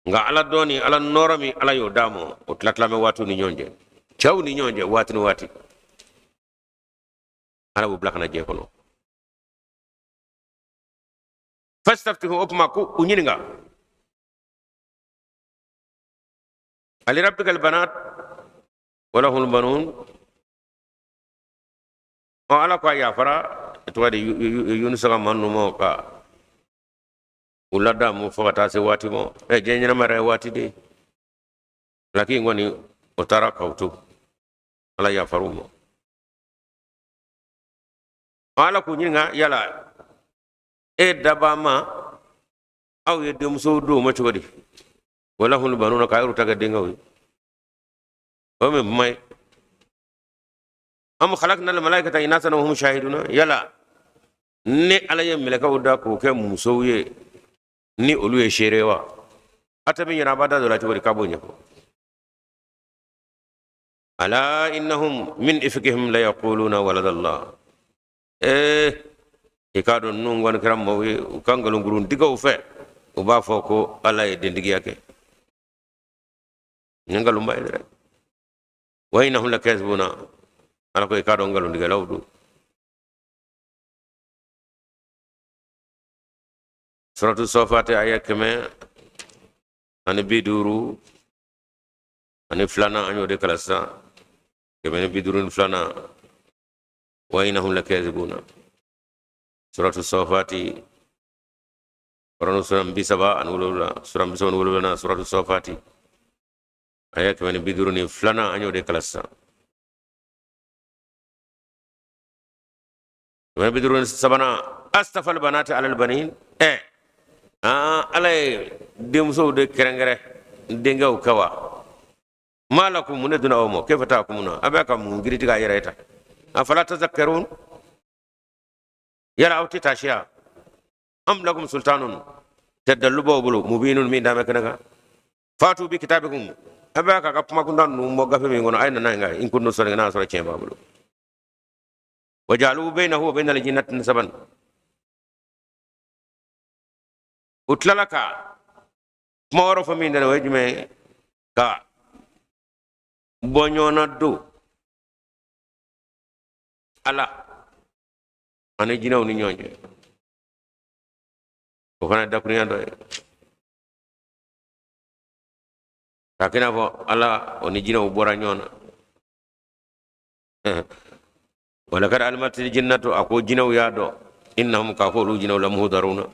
Nka Ala dɔn ni Ala nɔɔrɔ min Ala y'o d'a ma, o tila tila bɛ waatiw ni ɲɔgɔn cɛ, cɛw ni ɲɔgɔn cɛ, waati ni waati Ala b'u bila ka na diɲɛ kɔnɔ. Fastaftihum, o tuma ko u ɲininka, ali rabbika albanat walahul banun. Ɔ, Ala ko a yafara tɔgɔ de Yunusa ka maa ninnu ma ka u ladamu fo ka taa se waati ma. Ɛ, diɲɛ ɲɛnama yɛrɛ ye waati de ye. Lakin kɔni o taara k'aw to, Ala yafar'u ma. Ala k'u ɲininka, yala e dabaa ma aw ye denmusow d'o ma cogo di? Walahul banuna, k'a y'olu ta kɛ denkɛw ye, o min kuma ye. Am khalaqna al malaikata inasan wa hum shahiduna, yala ne Ala ye mɛlɛkɛw da k'o kɛ musow ye ni olu ye seere wa? A tɛ min ɲɛna, a b'a da dɔ la cogo di k'a b'o ɲɛfɔ? Ala innahum min ifkihim la yaquluna waladallah. Ee, i k'a dɔn ninnu kɔni kɛra maaw ye, u ka nkalonkuruntigɛw fɛ, u b'a fɔ ko Ala ye dentigiya kɛ. Nin nkalonba ye dɛ. Wa innahum lakazibuna, Ala ko i k'a dɔn nkalontigɛlaw don. Suratu Sɔfati aya 152, an y'o de kalan sisan, 152, wa innahum lakazibuna. Suratu Sɔfati, kɔrɔnu suran 37, suran 37, suratu Sɔfati aya 152, an y'o de kalan sisan. 153, astafal banati alal banin. Ɛ, aa, Ala ye denmusow de kɛrɛnkɛrɛn denkɛw kɛ wa? Ma lakum, mun de donna aw ma? Kayfa tahkumuna, a bɛ ka mun kiri tigɛ a yɛrɛ ye ta? Afala tazakkarun, yala aw tɛ taasiya? Am lakum sultanun, tɛ dalilu b'aw bolo, mubinun, min dama kɛnɛ kan? Fatu bi kitabikum, a bɛ k'a ka kumakunda ninnu bɔ gafe min kɔnɔ, a ye nana yen kan, in kuntum sadiqina, n'a sɔrɔ tiɲɛ b'a bolo. Wajalu bainahu wa bainal jinnati nasaban, u tilala ka kuma wɛrɛ fɔ min dɛnɛ, o ye jumɛn ye? Ka bɔ ɲɔgɔnna don Ala ani jinɛw ni ɲɔgɔn cɛ, o fana ye dakurunya dɔ ye, k'a kɛ i n'a fɔ Ala o ni jinɛw bɔra ɲɔgɔn na. Walakad alimatil jinnatu, a ko jinɛw y'a dɔn, innahum, k'a fɔ olu jinɛw, lamuhudaruna,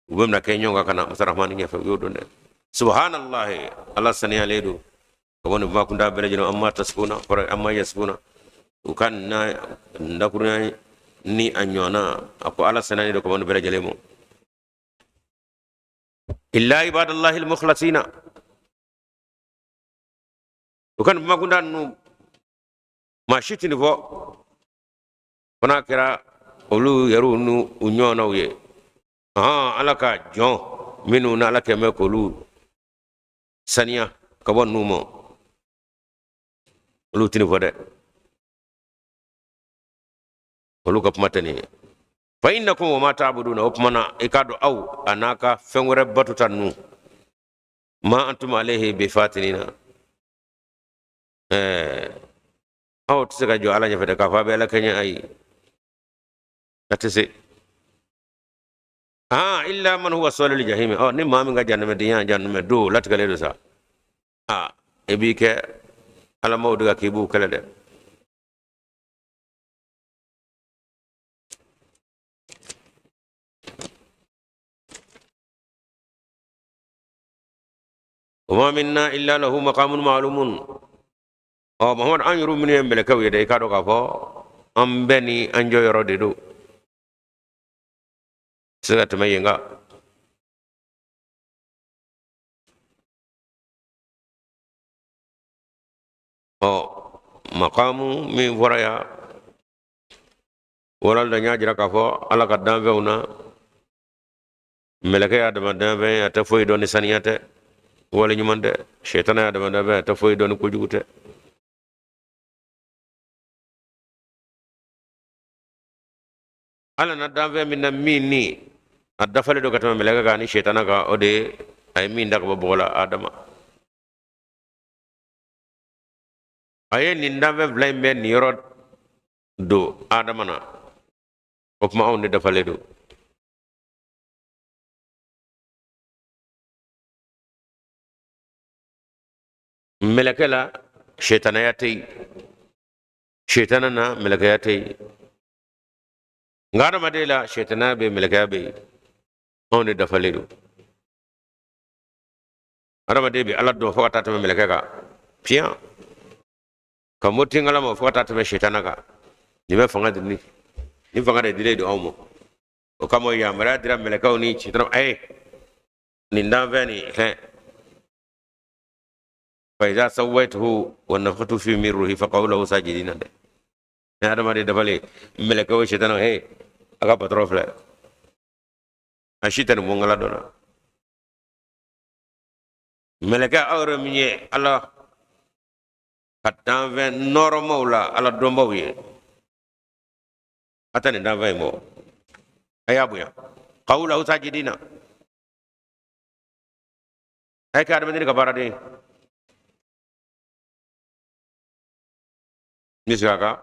u bɛ mina kɛ ɲɔgɔn kan ka na masa Rahmani ɲɛfɛ, u y'o dɔn dɛ. Subhanallahi, Ala saniyalen don ka bɔ nin kuma kunda bɛɛ lajɛlen, amma tasifuna, kɔrɔ amma yasifuna, u ka na dakurunya ni a ɲɔgɔnna, a ko Ala saniyalen don ka bɔ nin bɛɛ lajɛlen ma. Illa ibadallahi almukhlasina, u ka nin kuma kunda ninnu maa si tɛ nin fɔ fo n'a kɛra olu yɛrɛw n'u u ɲɔgɔnnaw ye. Ɔhɔn, Ala ka jɔn minnu n'Ala kɛn bɛ k'olu saniya ka bɔ ninnu ma, olu tɛ nin fɔ dɛ, olu ka kuma tɛ nin ye. Fa innakum wa ma ta'buduna, o tuma na i k'a dɔn aw a n'a ka fɛn wɛrɛ batuta ninnu, ma antum alayhi bi fatinina, ɛɛ, aw tɛ se ka jɔ Ala ɲɛfɛ dɛ k'a fɔ a bɛ Ala kɛɲɛ, ayi, a tɛ se. Aa, illa man huwa salil jahimi, ɔ, ni maa min ka jahanamɛdenya, jahanamɛ don latigɛlen don sa, aa, i b'i kɛ ala maaw de ka k'i b'u kɛlɛ dɛ. Wa ma minna illa lahu maqamun ma'lumun. Ɔ, Muhammad, an yɛrɛ minnu ye mɛlɛkɛw ye dɛ, i k'a dɔn k'a fɔ an bɛɛ ni an jɔyɔrɔ de don, se ka tɛmɛ yen kan. Ɔ makamu min fɔra yan, wala da y'a jira k'a fɔ Ala ka danfɛnw na, mɛlɛkɛ y'a dama danfɛn ye, a tɛ foyi dɔn ni saniya tɛ, wale ɲuman tɛ. Sɛtana y'a dama danfɛn, a tɛ foyi dɔn ni kojugu tɛ. Ala na danfɛn min na min ni a dafalen don ka tɛmɛ mɛlɛkɛ kan ni sɛtana kan, o de ye a ye min da ka bɔ bɔgɔ la, Adama. A ye nin danfɛn fila in bɛɛ niyɔrɔ don Adama na. O tuma anw de dafalen don. Mɛlɛkɛ la sɛtanaya tɛ yen, sɛtana na mɛlɛkɛya tɛ yen, nka adamaden la sɛtanaya bɛ yen, mɛlɛkɛya bɛ yen. Anw de dafalen don. Adamaden bɛ Ala dɔn fo ka taa tɛmɛ mɛlɛkɛ kan piyan, ka moti ŋala ma fo ka taa tɛmɛ sɛtana kan. Nin bɛ fanga di, ni fanga de dilen don anw ma. O kama yamaruya dira mɛlɛkɛw ni sɛtana, a ye nin danfɛn nin fɛn fa iza sawaituhu wa nafakhtu fihi min ruhi faqa'u lahu sajidina dɛ. Ni adamaden dafalen, mɛlɛkɛw, sɛtana, he, a ka patɔrɔn filɛ, a si tɛ nin bɔ ŋala dɔ la. Mɛlɛkɛ, aw yɛrɛ min ye Ala ka danfɛn nɔɔrɔmaw la Ala dɔnbaw ye, a tɛ nin danfɛn in bɔ, a y'a bonya. Qa'u lahu sajidina, a ye kɛ adamaden ka baaraden ye. N bɛ segin a kan,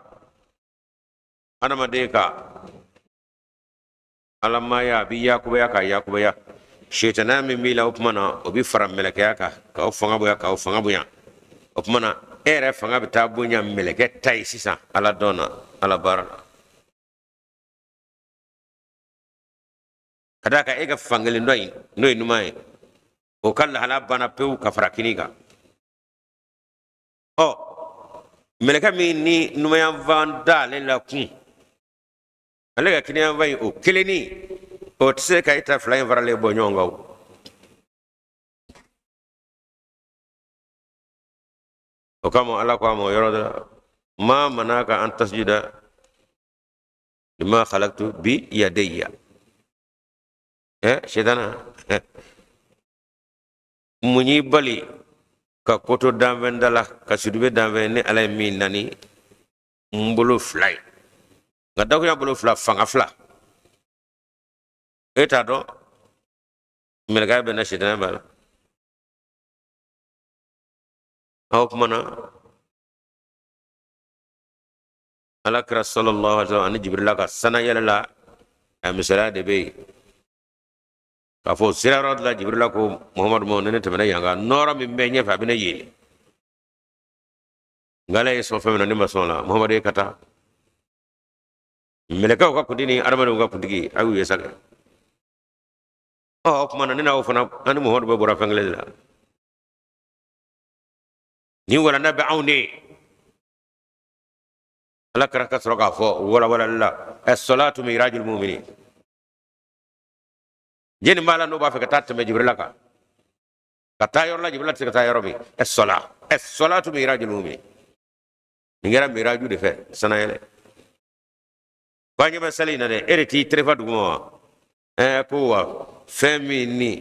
adamaden ka alamaya a bɛ yakubaya ka yakubaya. Sɛtanaya min b'i la, o tuma na o bɛ fara mɛlɛkɛya kan k'aw fanga bonya, k'aw fanga bonya. O tuma na e yɛrɛ fanga bɛ taa bonya mɛlɛkɛ ta ye sisan, Ala dɔn na, Ala baara la. Ka d'a kan e ka fankelen dɔ in, n'o ye numan ye, o ka lahala banna pewu ka fara kini kan. Ɔ mɛlɛkɛ min ni numanyanfan d'ale la kun, ale ka kiniyanfan in, o kelenni o tɛ se ka e ta fila in faralen bɔ ɲɔgɔn kan. O o kama Ala ko a ma o yɔrɔ dɔ la, ma manaka an tasjuda lima khalaqtu bi yadayya. Sɛtana, mun y'i bali ka koto danfɛn da la, ka sudube danfɛn ni Ala ye min na ni n bolo fila ye? Nka dakuya bolo fila, fanga fila, e t'a dɔn mɛlɛkɛya bɛ na, sɛtana b'a la. Aw kumana Ala kira sallallahu alaihi wasallam ani Jibirila ka sanayɛlɛ la, a misaliya de bɛ yen k'a fɔ sira yɔrɔ dɔ la, Jibirila ko Muhamadu ma, ni ne tɛmɛna yan kan, nɔɔrɔ min bɛ ɲɛfɛ, a bɛ ne yeelen. Nka Ala ye sɔn fɛn min na, ne ma sɔn o la. Muhamadu ye ka taa mɛlɛkɛw ka kuntigi ni adamadenw ka kuntigi, a y'u ye sa kɛ. Ɔ o tuma na ne n'aw fana, an ni Muhamadu bɛɛ bɔra fɛn kelen de la. Nin walanda bɛ anw de ye. Ala kira ka sɔrɔ k'a fɔ walawalali la, as-salatu mirajul mu'minin. Jɛni b'a la n'o b'a fɛ ka taa tɛmɛ Jibirila kan, ka taa yɔrɔ la Jibirila tɛ se ka taa yɔrɔ min, as-salatu mirajul mu'minin. Nin kɛra miraju de fɛ, sanayɛlɛ. Ko an ɲɛ bɛ sali in na dɛ, e de t'i terefa duguma wa? Ko wa fɛn min ni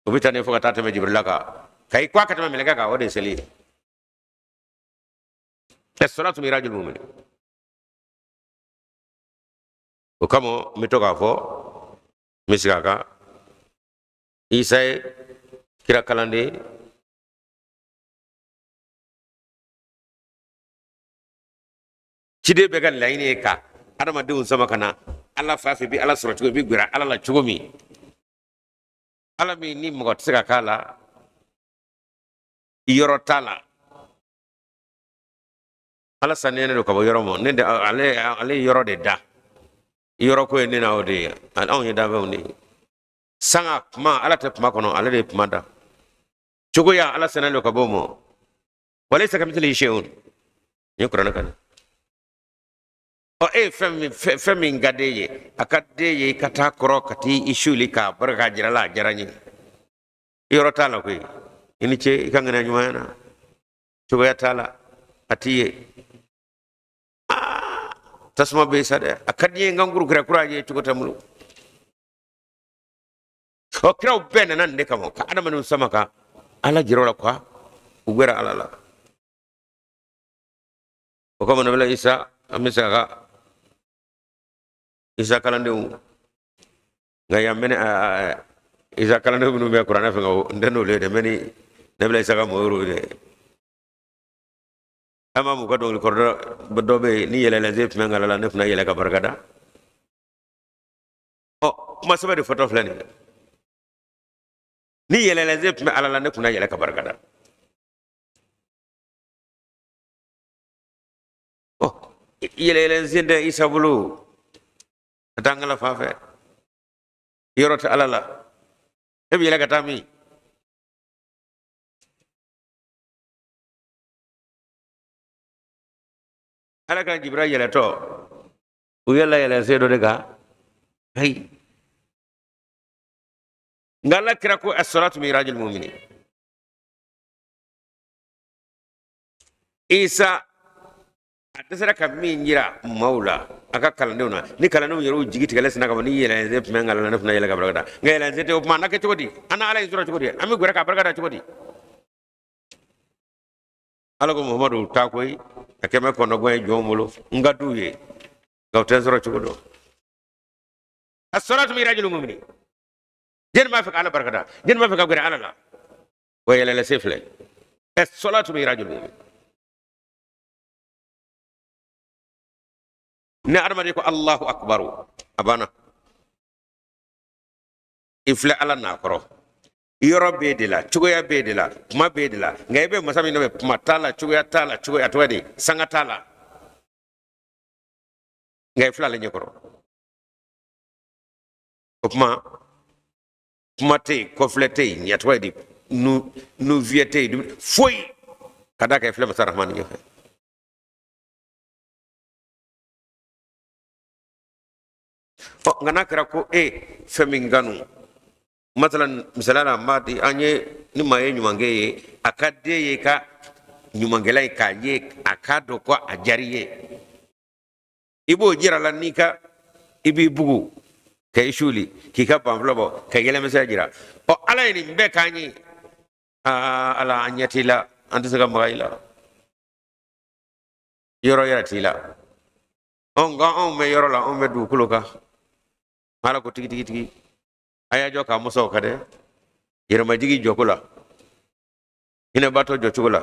o bɛ taa ne fo ka taa tɛmɛ Jibirila kan, ka i kɔ ka tɛmɛ mɛlɛkɛ kan, o de ye seli ye. As-salatu mirajul mu'minin. O kama n bɛ to k'a fɔ, n bɛ segin a kan, Isa ye kira kalanden, ciden bɛɛ ka laɲini ye ka adamadenw sama ka na Ala fa fɛ, bi Ala sɔrɔ cogo, bi gbɛrɛ Ala la cogo min, Ala min ni mɔgɔ tɛ se ka k'a la, yɔrɔ t'a la. Ala saniyalen don ka bɔ yɔrɔ ma. Ne de ale ye yɔrɔ de da, yɔrɔ ko ye ne n'aw de ye, anw ye danfɛnw de ye. Sanga kuma, Ala tɛ kuma kɔnɔ, ale de ye kuma da. Cogoya, Ala saniyalen don ka bɔ o ma. Walayisa kamithlihi shay'un, nin ye kuranɛ kan. Ɔ e ye fɛn min, fɛn min ka d'e ye, a ka d'e ye i ka taa kɔrɔ ka t'i suli k'a barika k'a jira la, a diyara n ye. Yɔrɔ t'a la koyi. I ni ce i ka ŋaniya ɲumanya na. Cogoya t'a la. A t'i ye. Aa, tasuma bɛ yen sa dɛ, a ka di n ye n ka n kuru kira kura ye cogo tɛ n bolo. Ɔ, kiraw bɛɛ nana nin de kama, ka adamadenw sama ka Ala jira u la, quoi, u gɛrɛ Ala la. O kama nabila Isa, an bɛ se a ka Isa kalandenw, nka yan mɛnɛ Isa kalandenw minnu bɛ kuranɛ fɛ, n tɛ n'olu ye dɛ, mɛ ni nabila Isa ka mɔgɔw ye dɛ. An b'a mun ka dɔnkili kɔrɔ dɔ bɛ yen, ni yɛlɛlɛnsen tun bɛ n la, ne tun na yɛlɛ ka barika da. Ɔ, kuma sɛbɛ de fɔtɔ filɛ nin ye. Ni yɛlɛlɛnsen tun bɛ Ala la, ne tun na yɛlɛ ka barika da. Ɔ, yɛlɛyɛlɛnsen tɛ Isa bolo, ka taa n kala fan fɛ, yɔrɔ tɛ Ala la, e bɛ yɛlɛ ka taa min? Ala ka Jibira yɛlɛtɔ, u yɛlɛla yɛlɛnsen dɔ de kan. Ayi, nka Ala kira ko as-salatu mirajul muminin. Isa a dɛsɛra ka min jira maaw la, a ka kalandenw na, ni kalandenw yɛrɛ y'u jigi tigɛlen sinna ka fɔ ni yɛlɛnsen tun bɛ n kalan na, ne tun na yɛlɛ ka barika da. Nka yɛlɛnsen tɛ, o tuma an na kɛ cogo di? An na Ala in sɔrɔ cogo di? An bɛ gɛrɛ ka barika da cogo di? Ala ko Muhamadu taa koyi, a kɛ bɛ kɔnɔgɔn ye jɔnw bolo, n ka d'u ye, nka u tɛ n sɔrɔ cogo dɔn. As-salatu mirajul muminin. Jɛni b'a fɛ ka Ala barika da, jɛni b'a fɛ ka gɛrɛ Ala la, o yɛlɛlɛsen filɛ. As-salatu mirajul mumin. Ni adamaden ko Allahu akbaru, a banna, i filɛ Ala n'a kɔrɔ, yɔrɔ b'e de la, cogoya b'e de la, kuma b'e de la, nka i bɛ masa min nɔfɛ, kuma t'a la, cogoya t'a la, cogoya tɔgɔ de sanga t'a la, nka i filɛ ale ɲɛkɔrɔ. O kuma, kuma tɛ yen, kɔfilɛ tɛ yen, ɲɛ tɔgɔ de nu fiyɛ tɛ yen, foyi, ka d'a kan i filɛ masa Rahmani ɲɛfɛ. Ɔ, nka n'a kɛra ko e fɛn min kanu, masalan, misaliya la, n b'a di an ye, ni maa ye ɲumankɛ ye, a ka den ye ka ɲumankɛla ye, k'a ye, a k'a dɔn ko a diyara i ye, i b'o jira la n'i ka i b'i bugu ka i suli k'i ka banfula bɔ ka yɛlɛmisɛn jira. Ɔ, Ala ye nin bɛɛ k'an ye. Aa, Ala, an ɲɛ t'i la, an tɛ se ka maga i la, yɔrɔ yɛrɛ t'i la. Ɔ, nka anw bɛ yɔrɔ la, anw bɛ dugukolo kan. Ala ko tigi tigi tigi, a y'a jɔ k'a musaw ka dɛ, yɛrɛmajigi jɔko la, hinɛbatɔ jɔcogo la,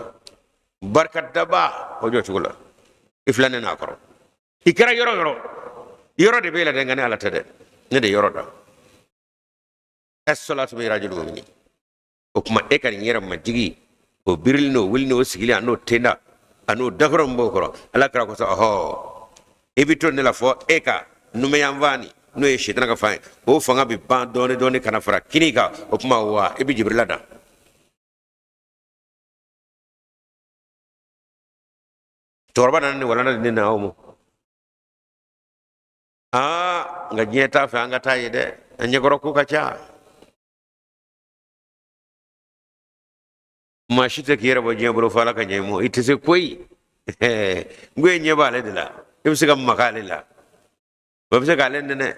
barika daba o jɔcogo la, i filɛ ne n'a kɔrɔ. I kɛra yɔrɔ yɔrɔ, yɔrɔ de b'e la dɛ, nka ne Ala tɛ dɛ, ne de yɔrɔ da. As-salatu mirajul muminin. O tuma e ka nin yɛrɛmajigi, o birili n'o wuli n'o sigili a n'o tenda a n'o dakɔrɔ min b'o kɔrɔ, Ala kira ko sa, ɔhɔ, i bɛ to ne la fɔ e ka numayanfan ni n'o ye sitana ka fan ye, o fanga bɛ ban dɔɔni dɔɔni ka na fara kini kan. O tuma wa i bɛ Jibirila dan. Cɛkɔrɔba nana ni walanda di ne na aw ma. Aa, nka diɲɛ t'a fɛ an ka taa ye dɛ, an ɲɛkɔrɔ ko ka ca. Maa si tɛ k'i yɛrɛ bɔ diɲɛ bolo fo Ala ka ɲɛ i ma. I tɛ se koyi. N ko e ɲɛ b'ale de la, i bɛ se ka maga ale la, o bɛ se k'ale nɛnɛ.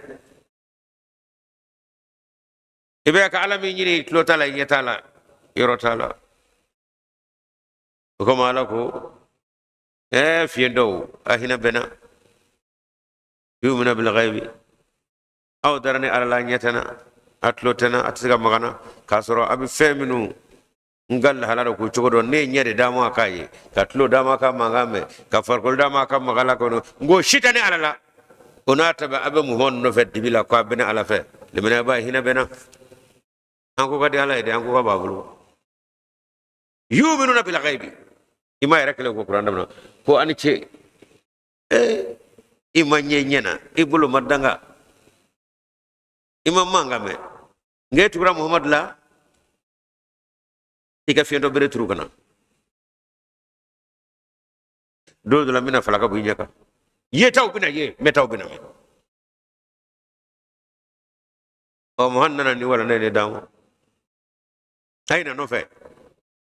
I bɛ ka Ala min ɲini, i tulo t'a la, i ɲɛ t'a la, yɔrɔ t'a la. O kama Ala ko ɛɛ fiyentɔw, a hinɛ bɛ n na. Yu'minuna bil ghaibi, aw dara ni Ala la, ɲɛ tɛ n na, a tulo tɛ n na, a tɛ se ka maga n na, k'a sɔrɔ a bɛ fɛn minnu n ka lahala dɔ k'o cogo dɔn. Ne ye ɲɛ de d'a ma k'a ye, ka tulo d'a ma ka mankan mɛn, ka farikolo d'a ma ka maga la kɔnɔ, n ko si tɛ ne Ala la. O n'a ta bɛɛ, a bɛ Muhamadu nɔfɛ dibi la ko a bɛ ne Ala fɛ. Limaniya b'a hinɛ bɛ n na. An ko ka di Ala ye dɛ, an ko ka b'a bolo. Yu'minuna bil ghaibi, i ma yɛrɛ kɛlɛ ko kuran daminɛ ko ani ce. Ee, i ma ɲɛ ɲɛ na, i bolo ma danga, i ma mankan mɛn, nka e tugura Muhamadu la, i ka fiyentɔ bere turu ka na. Don dɔ la n bɛna falaka bɔ i ɲɛ kan, yetaw bɛna ye, mɛtaw bɛna mɛn. Ɔ, Muhamadu nana ni walanda ye ne d'an ma, a ye na nɔfɛ,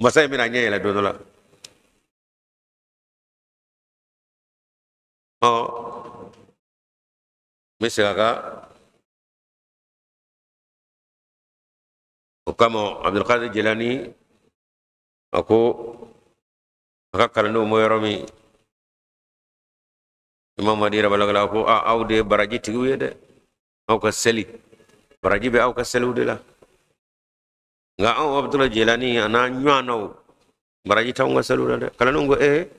masa in bɛna ɲɛ yɛlɛ don dɔ la. Ɔ, n bɛ segin a kan. O kama Abdulkadir Jelani a ko a ka kalandenw ma yɔrɔ min, Imam Mahdi yɛrɛ balagala ko a aw de ye baraji tigiw ye dɛ, aw ka seli baraji bɛ aw ka seliw de la, nka anw Abudulayi Jelani a n'a ɲɔgɔnnaw baraji t'anw ka seliw la dɛ. Kalandenw ko ee,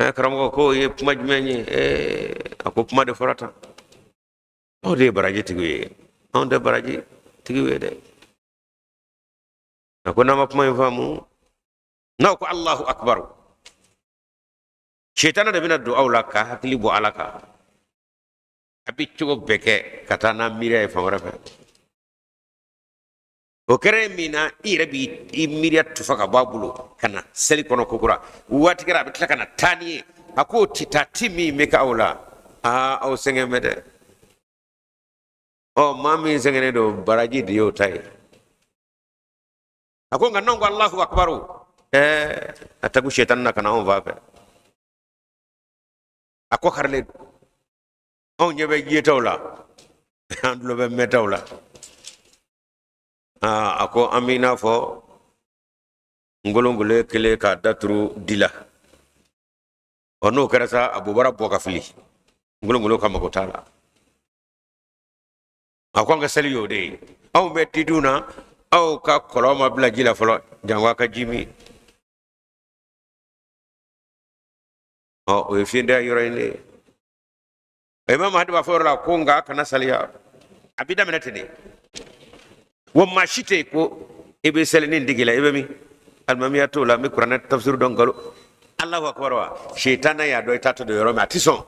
karamɔgɔ, k'o ye kuma jumɛn ye? Ee, a ko kuma de fɔra tan, aw de ye baraji tigiw ye, anw tɛ baraji tigiw ye dɛ. A ko n'an ma kuma in faamu, n'aw ko Alahu akibaru, setana de bɛna don aw la ka hakili bɔ Ala kan, a bɛ cogo bɛɛ kɛ ka taa n'a miiriya ye fan wɛrɛ fɛ. O kɛra min na, i yɛrɛ b'i miiriya tufa ka bɔ a bolo ka na seli kɔnɔ kokura. Waati kɛra a bɛ tila ka na taa n'i ye. A k'o titati min bɛ kɛ aw la, aa, aw sɛgɛn bɛ dɛ. Ɔ, maa min sɛgɛnnen don, baraji de y'o ta ye. A ko nka n'anw ko Alahu akibaru, ɛɛ, a tagu setani na ka na anw fan fɛ. A kɔ karilen don, anw ɲɛ bɛ yetaw la, an tulo bɛ mɛntaw la. Aa, a ko an b'i n'a fɔ ngolongolo kelen k'a daturu di la. Ɔ, n'o kɛra sa, a bobara bɔ ka fili, ngolongolo ka mago t'a la. A ko an ka seli y'o de ye. Anw bɛ didun na, aw ka kɔlɔn ma bila ji la fɔlɔ, janko a ka ji min. Ɔ, o ye fiyentɔya yɔrɔ in de ye. Imam Mahdi b'a fɔ yɔrɔ la ko nka kana saliya, a bɛ daminɛ ten de. Wa maa si tɛ yen ko i bɛ seli ni digi la, i bɛ min alimamiya t'o la, n bɛ kuranɛ tafsiri dɔn nkalon. Alahu akibar, wa sitana y'a dɔn i t'a tɔ don yɔrɔ min, a ti sɔn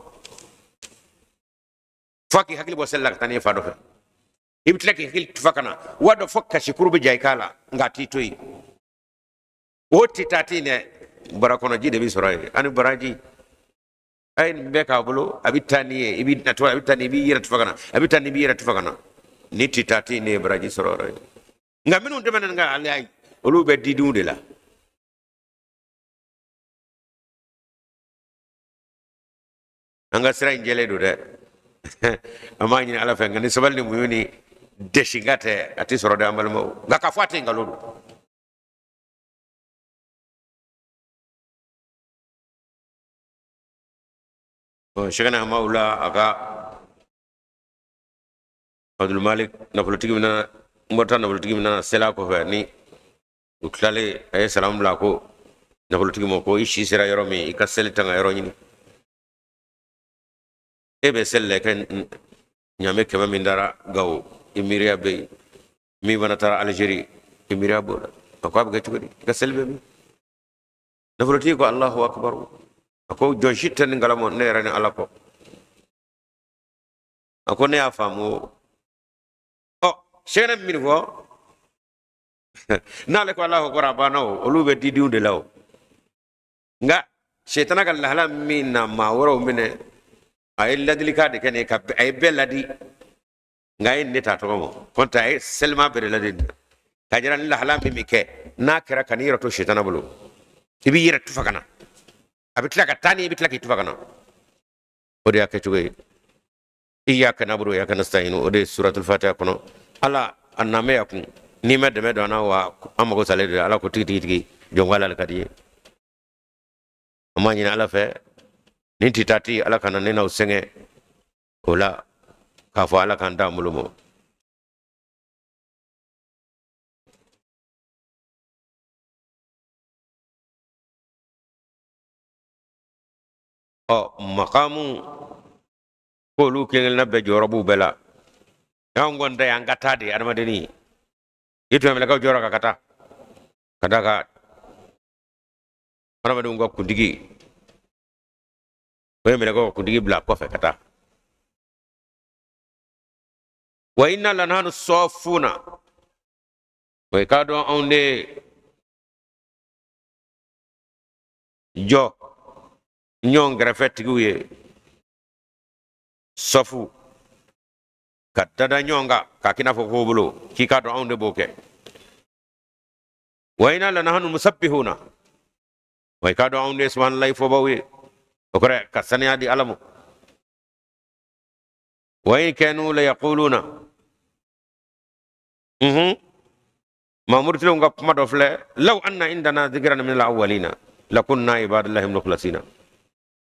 fo k'i hakili bɔ seli la ka taa n'i ye fan dɔ fɛ. I bɛ tila k'i hakili tufa ka na wa dɔ fɔ kasikuru bɛ ja i k'a la, nka a t'i to yen. O tɛ taa ten dɛ, barakɔnɔji de bɛ sɔrɔ yen ani baraji. A ye nin bɛɛ k'a bolo, a bɛ taa n'i ye, i bɛ na a bɛ taa n'i b'i yɛrɛ tufa ka na, a bɛ taa n'i b'i yɛrɛ tufa ka na. Ni tɛ taa ten, ne ye baraji sɔrɔ yɔrɔ ye. Nka minnu tɛmɛna nin kan, ale ayi, olu bɛ didenw de la. An ka sira in jɛlen don dɛ, an b'a ɲini Ala fɛ, nka ni sabali ni muɲu ni dɛsinka tɛ, a tɛ sɔrɔ dɛ, an balimaw. Nka k'a fɔ a tɛ nkalon don. Sɛgɛnɛ Hamawula a ka Abdulmalik nafolotigi min nana, Mɔrita nafolotigi min nana seli kɔfɛ, ni u tilalen, a ye salamu bila ko nafolotigi ma ko i si sera yɔrɔ min, i ka seli tanga yɔrɔ ɲini. E bɛ seli la, i ka ɲaamɛ 100 min dara Gawo, i miiriya bɛ yen. Min fana taara Alizeri, i miiriya b'o la. A ko a bɛ kɛ cogo di, i ka seli bɛ min? Nafolotigi ko Alahu akibaru. A ko jɔn si tɛ nin kalama ne yɛrɛ ni Ala kɔ. A ko ne y'a faamu. Ɔ, sɛgɛnɛ min fɔ n'ale ko Alahu akibaru, a banna. O olu bɛ didenw de la. O nka setana ka lahala min na maa wɛrɛw minɛ, a ye ladilikan de kɛ nin ye, ka a ye bɛɛ ladi, nka a ye ne ta tɔgɔ ma kɔnta, a ye selima bɛɛ de ladi k'a jira ni lahala min bɛ kɛ, n'a kɛra, ka n'i yɛrɛ to setana bolo, i b'i yɛrɛ tufa ka na, a bɛ tila ka taa ni i bɛ tila k'i tufa ka na. O de y'a kɛcogo ye. Iyaka nabudu wa iyaka nasta'inu, o de ye suratul fatiha kɔnɔ. Ala a namɛ ya kun, n'i ma dɛmɛ don an na, wa an mago salen don. Ala ko tigi tigi tigi, jɔn ko Ala le ka di ye. An b'a ɲini Ala fɛ, nin titati, Ala kana ne n'aw sɛgɛn o la, k'a fɔ Ala k'an d'an bolo mɔ. Ɔ, makamu k'olu kelen-kelenna bɛɛ jɔyɔrɔ b'u bɛɛ la. Anw kɔni ta ye an ka taa de ye, adamadennin i tun bɛ mɛlɛkɛw jɔyɔrɔ kan ka taa ka d'a kan adamadenw ka kuntigi, o ye mɛlɛkɛw ka kuntigi bila kɔfɛ ka taa. Wa inna lanahnu sɔfuna, o ye k'a dɔn anw de jɔ ɲɔgɔn kɛrɛfɛ tigiw ye, sɔfu ka dada ɲɔgɔn kan k'a k'i n'a fɔ ko bolo, k'i k'a dɔn anw de b'o kɛ. Wa inna lanahnu musabbihuna, wa i k'a dɔn anw de ye subahanallahi fɔbaw ye. O kɔrɔ ka saniya di Ala ma. Wa in kanu la yaquluna. Maa murutilenw ka kuma dɔ filɛ, law anna indana dhikran min al-awwalina lakunna ibadallahi al-mukhlasina.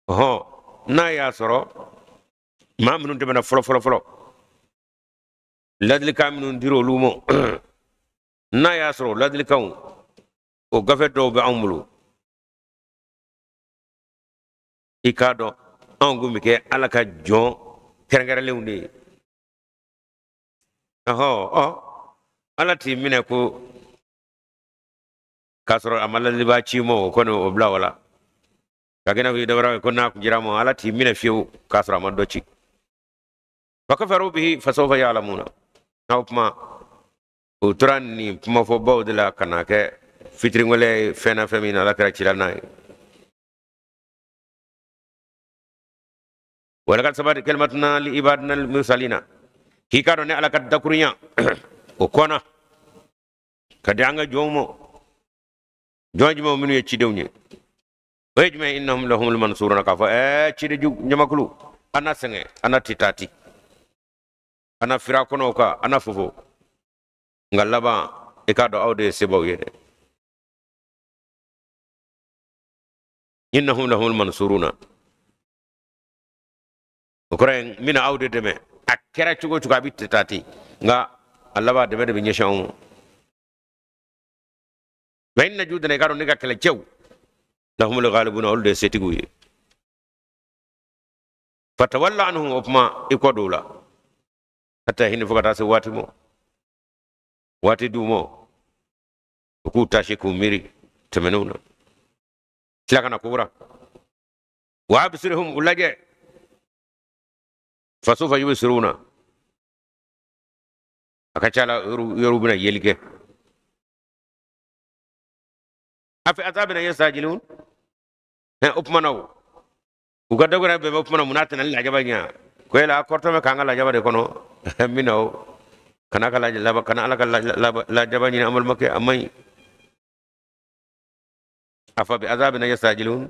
Ɔhɔn, n'a y'a sɔrɔ maa minnu tɛmɛna fɔlɔ fɔlɔ fɔlɔ, ladilikan minnu dira olu ma, n'a y'a sɔrɔ ladilikanw o gafe dɔw bɛ anw bolo, i k'a dɔn anw kun bɛ kɛ Ala ka jɔn kɛrɛnkɛrɛnlenw de ye. Ɔhɔ, ɔ Ala t'i minɛ ko k'a sɔrɔ a ma ladilibaa ci ma, o kɔni o bila o la ka kɛ n'a fɔ i dabara ko n'a kun jira ma, Ala t'i minɛ fiyewu k'a sɔrɔ a ma dɔ ci. Fa kafaru bihi fasawfa ya'lamuna. N'aw kuma u tora nin kumafɔbaw de la ka na kɛ fitiriwale ye fɛn na, fɛn min na Ala kɛra cira n'a ye. Walakad sabakat kalimatuna li ibadina al-mursalina. K'i k'a dɔn ne Ala ka dakurunya o kɔnna ka di an ka jɔnw ma, jɔn jumɛnw minnu ye cidenw ye, o ye jumɛn ye? Innahum lahumul mansuruna, k'a fɔ ciden jamakulu, an na sɛgɛn, an na titati, an na fira kɔnɔw kan, an na fofo, nka laban i k'a dɔn aw de ye sebaw ye dɛ. Innahum lahumul mansuruna, o kɔrɔ ye n bɛna aw de dɛmɛ, a kɛra cogo o cogo a bɛ titati, nka a laban dɛmɛ de bɛ ɲɛsin anw ma. Wa inna jundana, i k'a dɔn ne ka kɛlɛcɛw, lahumul ghalibuna, olu de ye setigiw ye. Fatawalla anhum, o kuma i kɔ don u la, hatta hini, fo ka taa se waati ma, waati d'u ma u k'u tasi k'u miiri tɛmɛnenw na, tila ka na kokura. Wa absirhum, u lajɛ, fasawfa yubsiruna, a ka ca la yɔrɔ bɛna yeli kɛ. Afi azabina yastajilun, o tuma na o u ka dɔgɔrɛ bɛɛ bɛ o tuma na mun n'a tɛna lajaba ɲɛ ko yala a kɔrɔtɔ bɛ k'an ka lajaba de kɔnɔ min na o kana ka lajaba, kana Ala ka lajaba ɲini an balimakɛ, a man ɲi. Afa bi azabina yastajilun,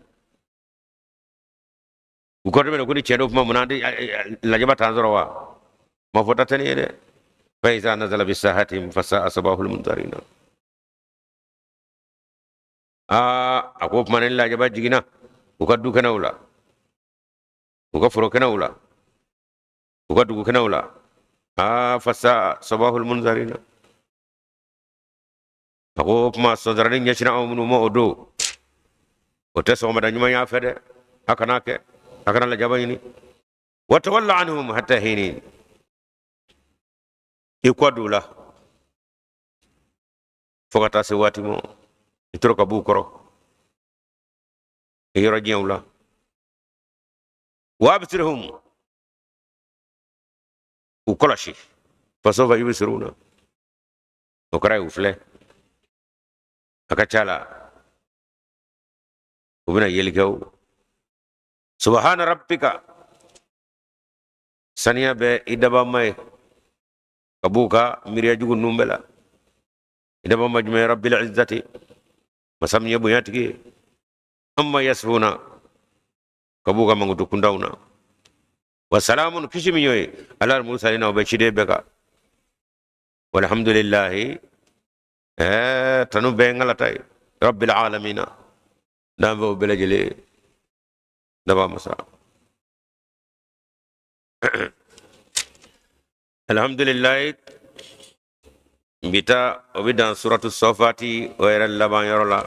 u kɔrɔtɔ bɛ ko ni cɛn don kuma mun na lajaba t'an sɔrɔ wa ma fɔ ta tɛ nin ye dɛ. Fa iza nazala bi sahatihim fa sa'a sabahul munzarina. Aa, a ko tuma ni lajaba jiginna u ka du kɛnɛw la, u ka foro kɛnɛw la, u ka dugu kɛnɛw la, aa, fa sa'a sabahul munzarina, a ko o tuma sɔdarani ɲɛsinna aw minnu ma o don, o tɛ sɔgɔmada ɲuman y'a fɛ dɛ, a kana kɛ, a kana lajaba ɲini. Wa tawalla anhum hatta hinin, i kɔ don u la fo ka taa se waati ma, i tora ka b'u kɔrɔ i yɔrɔ diɲɛw la. Wa absirhum, u kɔlɔsi, fasawfa yubsiruna, o kɔrɔ ye u filɛ, a ka ca la u bɛna yeli kɛ. O subhana rabbika, saniya bɛ i dabama ye ka b'u ka miiriya jugu ninnu bɛɛ la. I dabama jumɛn? Rabbil izzati, masa min ye bonyatigi ye, amma yasifuna, ka b'u ka mankutu kuntanw na. Wa salamun, kisi min y'o ye, alal mursalina, o bɛ ciden bɛɛ kan. Walhamdulillahi, tanu bɛɛ n Ala ta ye, rabbil alamina, n'an bɛ o bɛɛ lajɛlen daba masa. Alhamdulillahi, n bi taa o bɛ dan suratu sɔfati o yɛrɛ laban yɔrɔ la.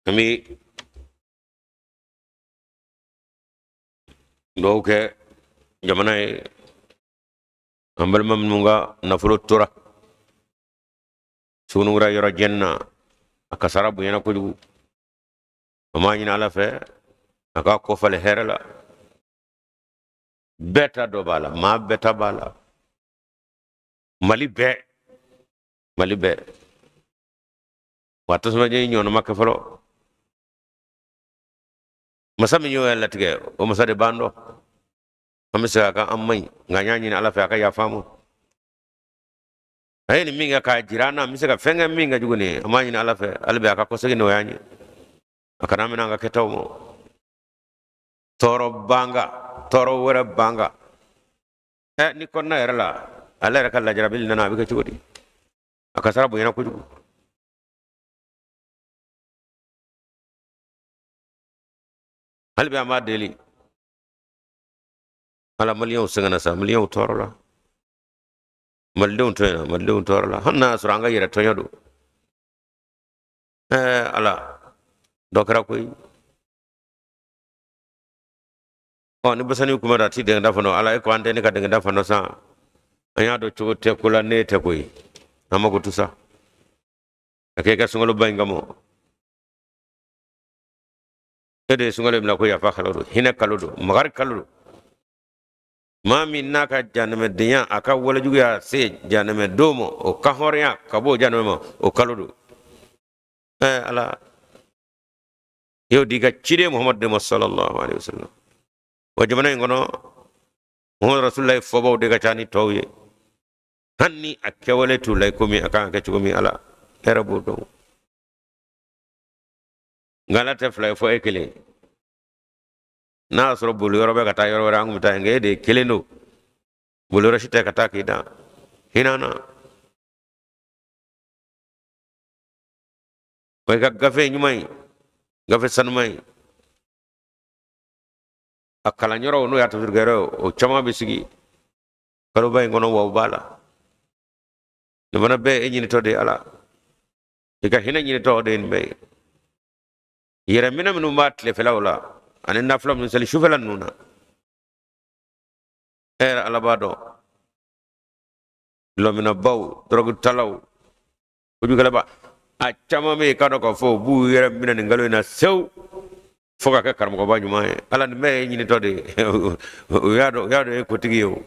An bɛ dugawu kɛ jamana ye, an balima minnu ka nafolo tora Suguninkura yɔrɔ jɛni na, a kasara bonyana kojugu. An b'a ɲini Ala fɛ a k'a kɔ falen hɛrɛ la. Bɛɛ ta dɔ b'a la, maa bɛɛ ta b'a la, Mali bɛɛ, Mali bɛɛ. Wa tasuma jeni ɲɔgɔnna ma kɛ fɔlɔ. Masa min y'o latigɛ, o masa de b'an dɔn. An bɛ segin a kan, an man ɲi, nka an y'a ɲini Ala fɛ a ka yafa an ma. A ye nin min kɛ k'a jira an na, an bɛ se ka fɛn kɛ min ka jugu nin ye. An b'a ɲini Ala fɛ hali bi a ka kɔsegin nɔgɔya an ye, a kana minɛ an ka kɛtaw ma. Tɔɔrɔ banga, tɔɔrɔ wɛrɛ banga. Ni kɔnɔna yɛrɛ la, ale yɛrɛ ka lajarabili nana, a bɛ kɛ cogo di? A kasara bonyana kojugu. Hali bi an b'a deli Ala, maliyɛnw sɛgɛnna sa, maliyɛnw tɔɔrɔ la, malidenw tɔɲɔna, malidenw tɔɔrɔ la, hali n'a y'a sɔrɔ an ka yɛrɛ tɔɲɔ don. Ala, dɔ kɛra koyi. Ni basani kuma da ti dɛngɛda fana, Ala e ko an tɛ ne ka dɛngɛda fana san. An y'a dɔn cogo tɛ ko la, ne tɛ koyi. An mako tu sa. A k'e ka sunkaloba in kama. E de ye sunkalo min na ko yafa kalo don, hinɛ kalo don, makari kalo don. Maa min n'a ka janɛmɛdenya, a ka walejuguya se janɛmɛ don ma, o ka hɔrɔnya ka bɔ o janɛmɛ ma, o kalo don. Ala, y'o di i ka ciden Muhamadu de ma sallallahu alaihi wasallam. Wa jamana in kɔnɔ, Muhamadu Rasulullahi fɔbaw de ka ca ni tɔw ye. Hali ni a kɛwale t'u la i komi a kan ka kɛ cogo min, Ala hɛrɛ b'o dɔn. Nka Ala tɛ fila ye fɔ e kelen. N'a y'a sɔrɔ boli yɔrɔ bɛ ka taa yɔrɔ wɛrɛ, an kun bɛ taa yen, nka e de ye kelen don. Boli yɔrɔ si tɛ ka taa k'i dan. Hinɛ na. Wa i ka gafe ɲuman in, gafe sanuman in, a kalanyɔrɔw n'o y'a tafsirikɛyɔrɔ ye, o caman bɛ sigi kaloba in kɔnɔ, wa o b'a la. Nin fana bɛɛ e ɲinitɔ de ye Ala. I ka hinɛ ɲinitɔ o de ye nin bɛɛ ye. Yɛrɛminɛ minnu b'a tilefɛlaw la ani nafila minnu seli sufɛla ninnu na, e yɛrɛ Ala b'a dɔn. Dɔlɔminnabaw, dɔrɔgutalaw, kojugukɛlaba, a caman bɛ yen k'a dɔn k'a fɔ u b'u yɛrɛ minɛ nin kalo in na sewu fo ka kɛ karamɔgɔba ɲuman ye. Ala, nin bɛɛ ye ɲinitɔ de ye. U y'a dɔn, u y'a dɔn e kotigi ye o.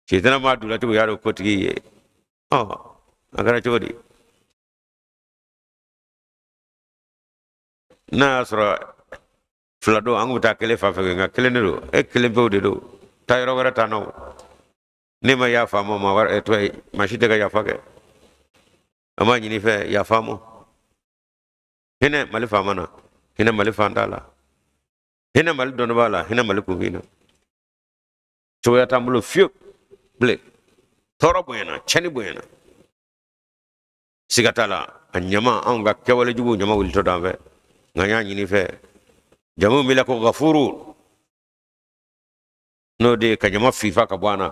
Sitana m'a dula cogo, u y'a dɔn kotigi ye. A kɛra cogo di? N'a y'a sɔrɔ fila don, an kun bɛ taa kelen fan fɛ, nka kelen de don, e kelen pewu de don. Taa yɔrɔ wɛrɛ t'an na o. Ne ma yafa ma, maa wɛrɛ, tɔgɔ ye, maa si tɛ ka yafa kɛ. An b'a ɲini fɛ, yafa ma. Hinɛ Mali faama na, hinɛ Mali fantan la, hinɛ Mali dɔnnibaa la, hinɛ Mali kunfin na. Cogoya t'an bolo fiyewu bilen. Tɔɔrɔ bonyana, tiɲɛni bonyana. Siga t'a la, a ɲama, anw ka kɛwale juguw ɲama wulitɔ d'an fɛ. Nka n y'a ɲini fɛ, jamu min la ko gafuru, n'o de ye ka ɲama fifa ka bɔ an na,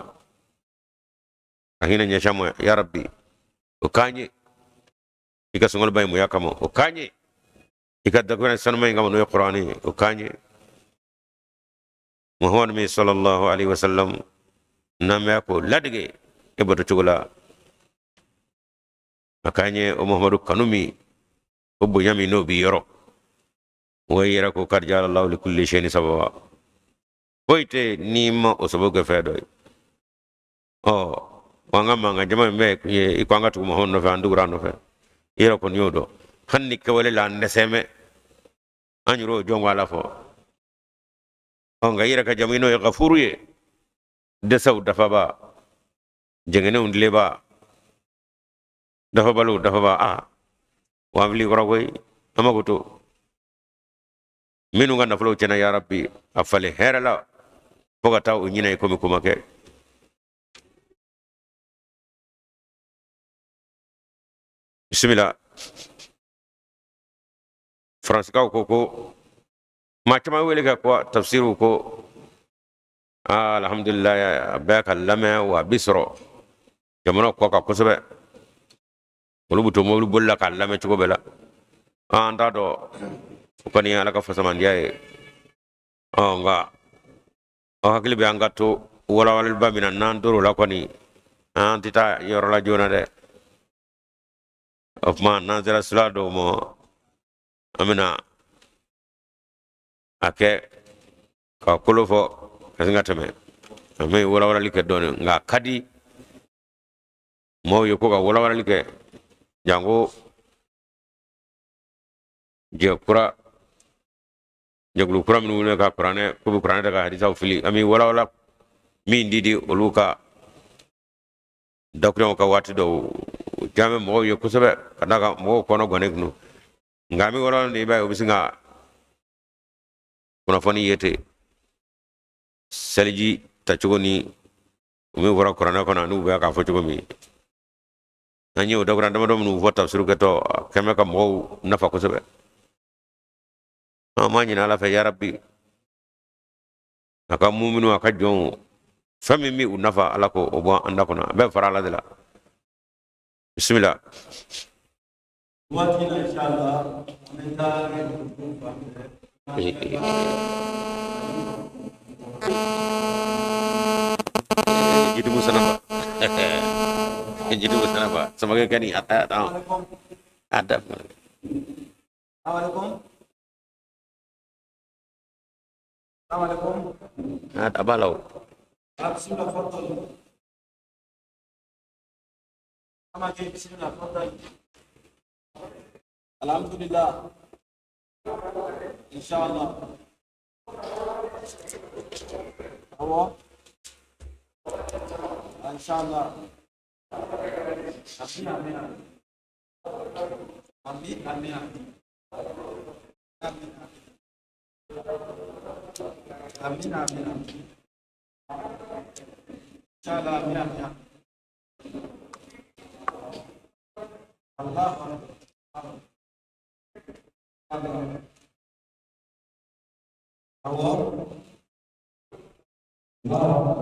ka hinɛ ɲɛsin an ma, ya Rabbi, o k'an ye i ka sunkaloba in bonya kama, o k'an ye i ka dakuruɲɛ sanuma in kama, n'o ye Kurani ye, o k'an ye. Muhammadu min sallallahu alaihi wasallam, n'an bɛ k'o ladege e bato cogo la, a k'an ye o Muhammadu kanu min, o bonya min n'o b'i yɔrɔ. Wa i yɛrɛ ko kad ja'ala Allahu li kulli shay'in sababa, foyi tɛ n'i ma o sababu kɛ fɛn dɔ ye. Wa an ka mankan jama in bɛɛ kun ye i ko an ka tugu Muhammadu nɔfɛ, an tugura a nɔfɛ. I yɛrɛ kɔni y'o dɔn. Hali ni kɛwale la an dɛsɛ bɛ, an yɛrɛ y'o jɔn ko Ala fɔ. Nka i yɛrɛ ka jamu n'o ye gafuru ye, dɛsɛw dafaba, jɛngɛnenw tileba, dafabaliw dafaba. Wa an fili kɔrɔ koyi, an mako to minnu ka nafolow tiɲɛna, ya Rabbi, a falen hɛrɛ la fo ka taa u ɲinɛ i komi ko ma kɛ. Bisimila. Faransikaw ko ko maa caman wele ka ko tafsiriw ko alhamdulilayi, a bɛɛ ka lamɛn wa a bi sɔrɔ jamana kɔ kan kosɛbɛ. Olu bɛ to mobili boli la k'a lamɛn cogo bɛɛ la. An t'a dɔn, o kɔni ye Ala ka fasamandiya ye. Nka aw hakili bɛ an ka to walawalaliba min na, n'an tor'o la kɔni, an tɛ taa yɔrɔ la joona dɛ. O tuma n'an sera sira dɔw ma, an bɛna a kɛ ka kolo fɔ ka sin ka tɛmɛ. An bɛ walawalali kɛ dɔɔnin, nka a ka di maaw ye ko ka walawalali kɛ, janko jɛ kura, jɛkulu kura minnu wele ka kuranɛ, k'u bɛ kuranɛ ta ka hadisaw fili. An bɛ walawala min di olu ka Dakuruɲɛw ka waati dɔw jaa bɛ mɔgɔw ye kosɛbɛ ka d'a kan mɔgɔw kɔnɔ gannen kun nka an bɛ yɔrɔ de i b'a ye u bɛ sin ka kunnafoni ye ten seliji tacogo ni u min fɔra kuranɛ kɔnɔ n'u bɛ k'a fɔ cogo min an ye o dakuruɲɛ damadɔ minnu fɔ tafsiru kɛtɔ a kɛn bɛ ka mɔgɔw nafa kosɛbɛ an b'a ɲini ala fɛ yarabi a ka muminu a ka jɔnw fɛn min bɛ u nafa ala k'o bɔ an da kɔnɔ a bɛɛ fara ala de la bisimila waati na inshallah an bɛ taa fan fɛ. Jidugu sanaba jidugu sanaba samakɛ kani a ta a da. Assalamualaikum. Assalamualaikum. A b'a la o. Bismillah, tafadhal. Amake, bismillah, tafadhal. Alhamdulillah. Inshallah. Awɔ. Inshallah. Amin, amin. Amin, amin. Amin. Amin, amin. Inshallah, amin, amin. Allah. Amin. Allah. Allah.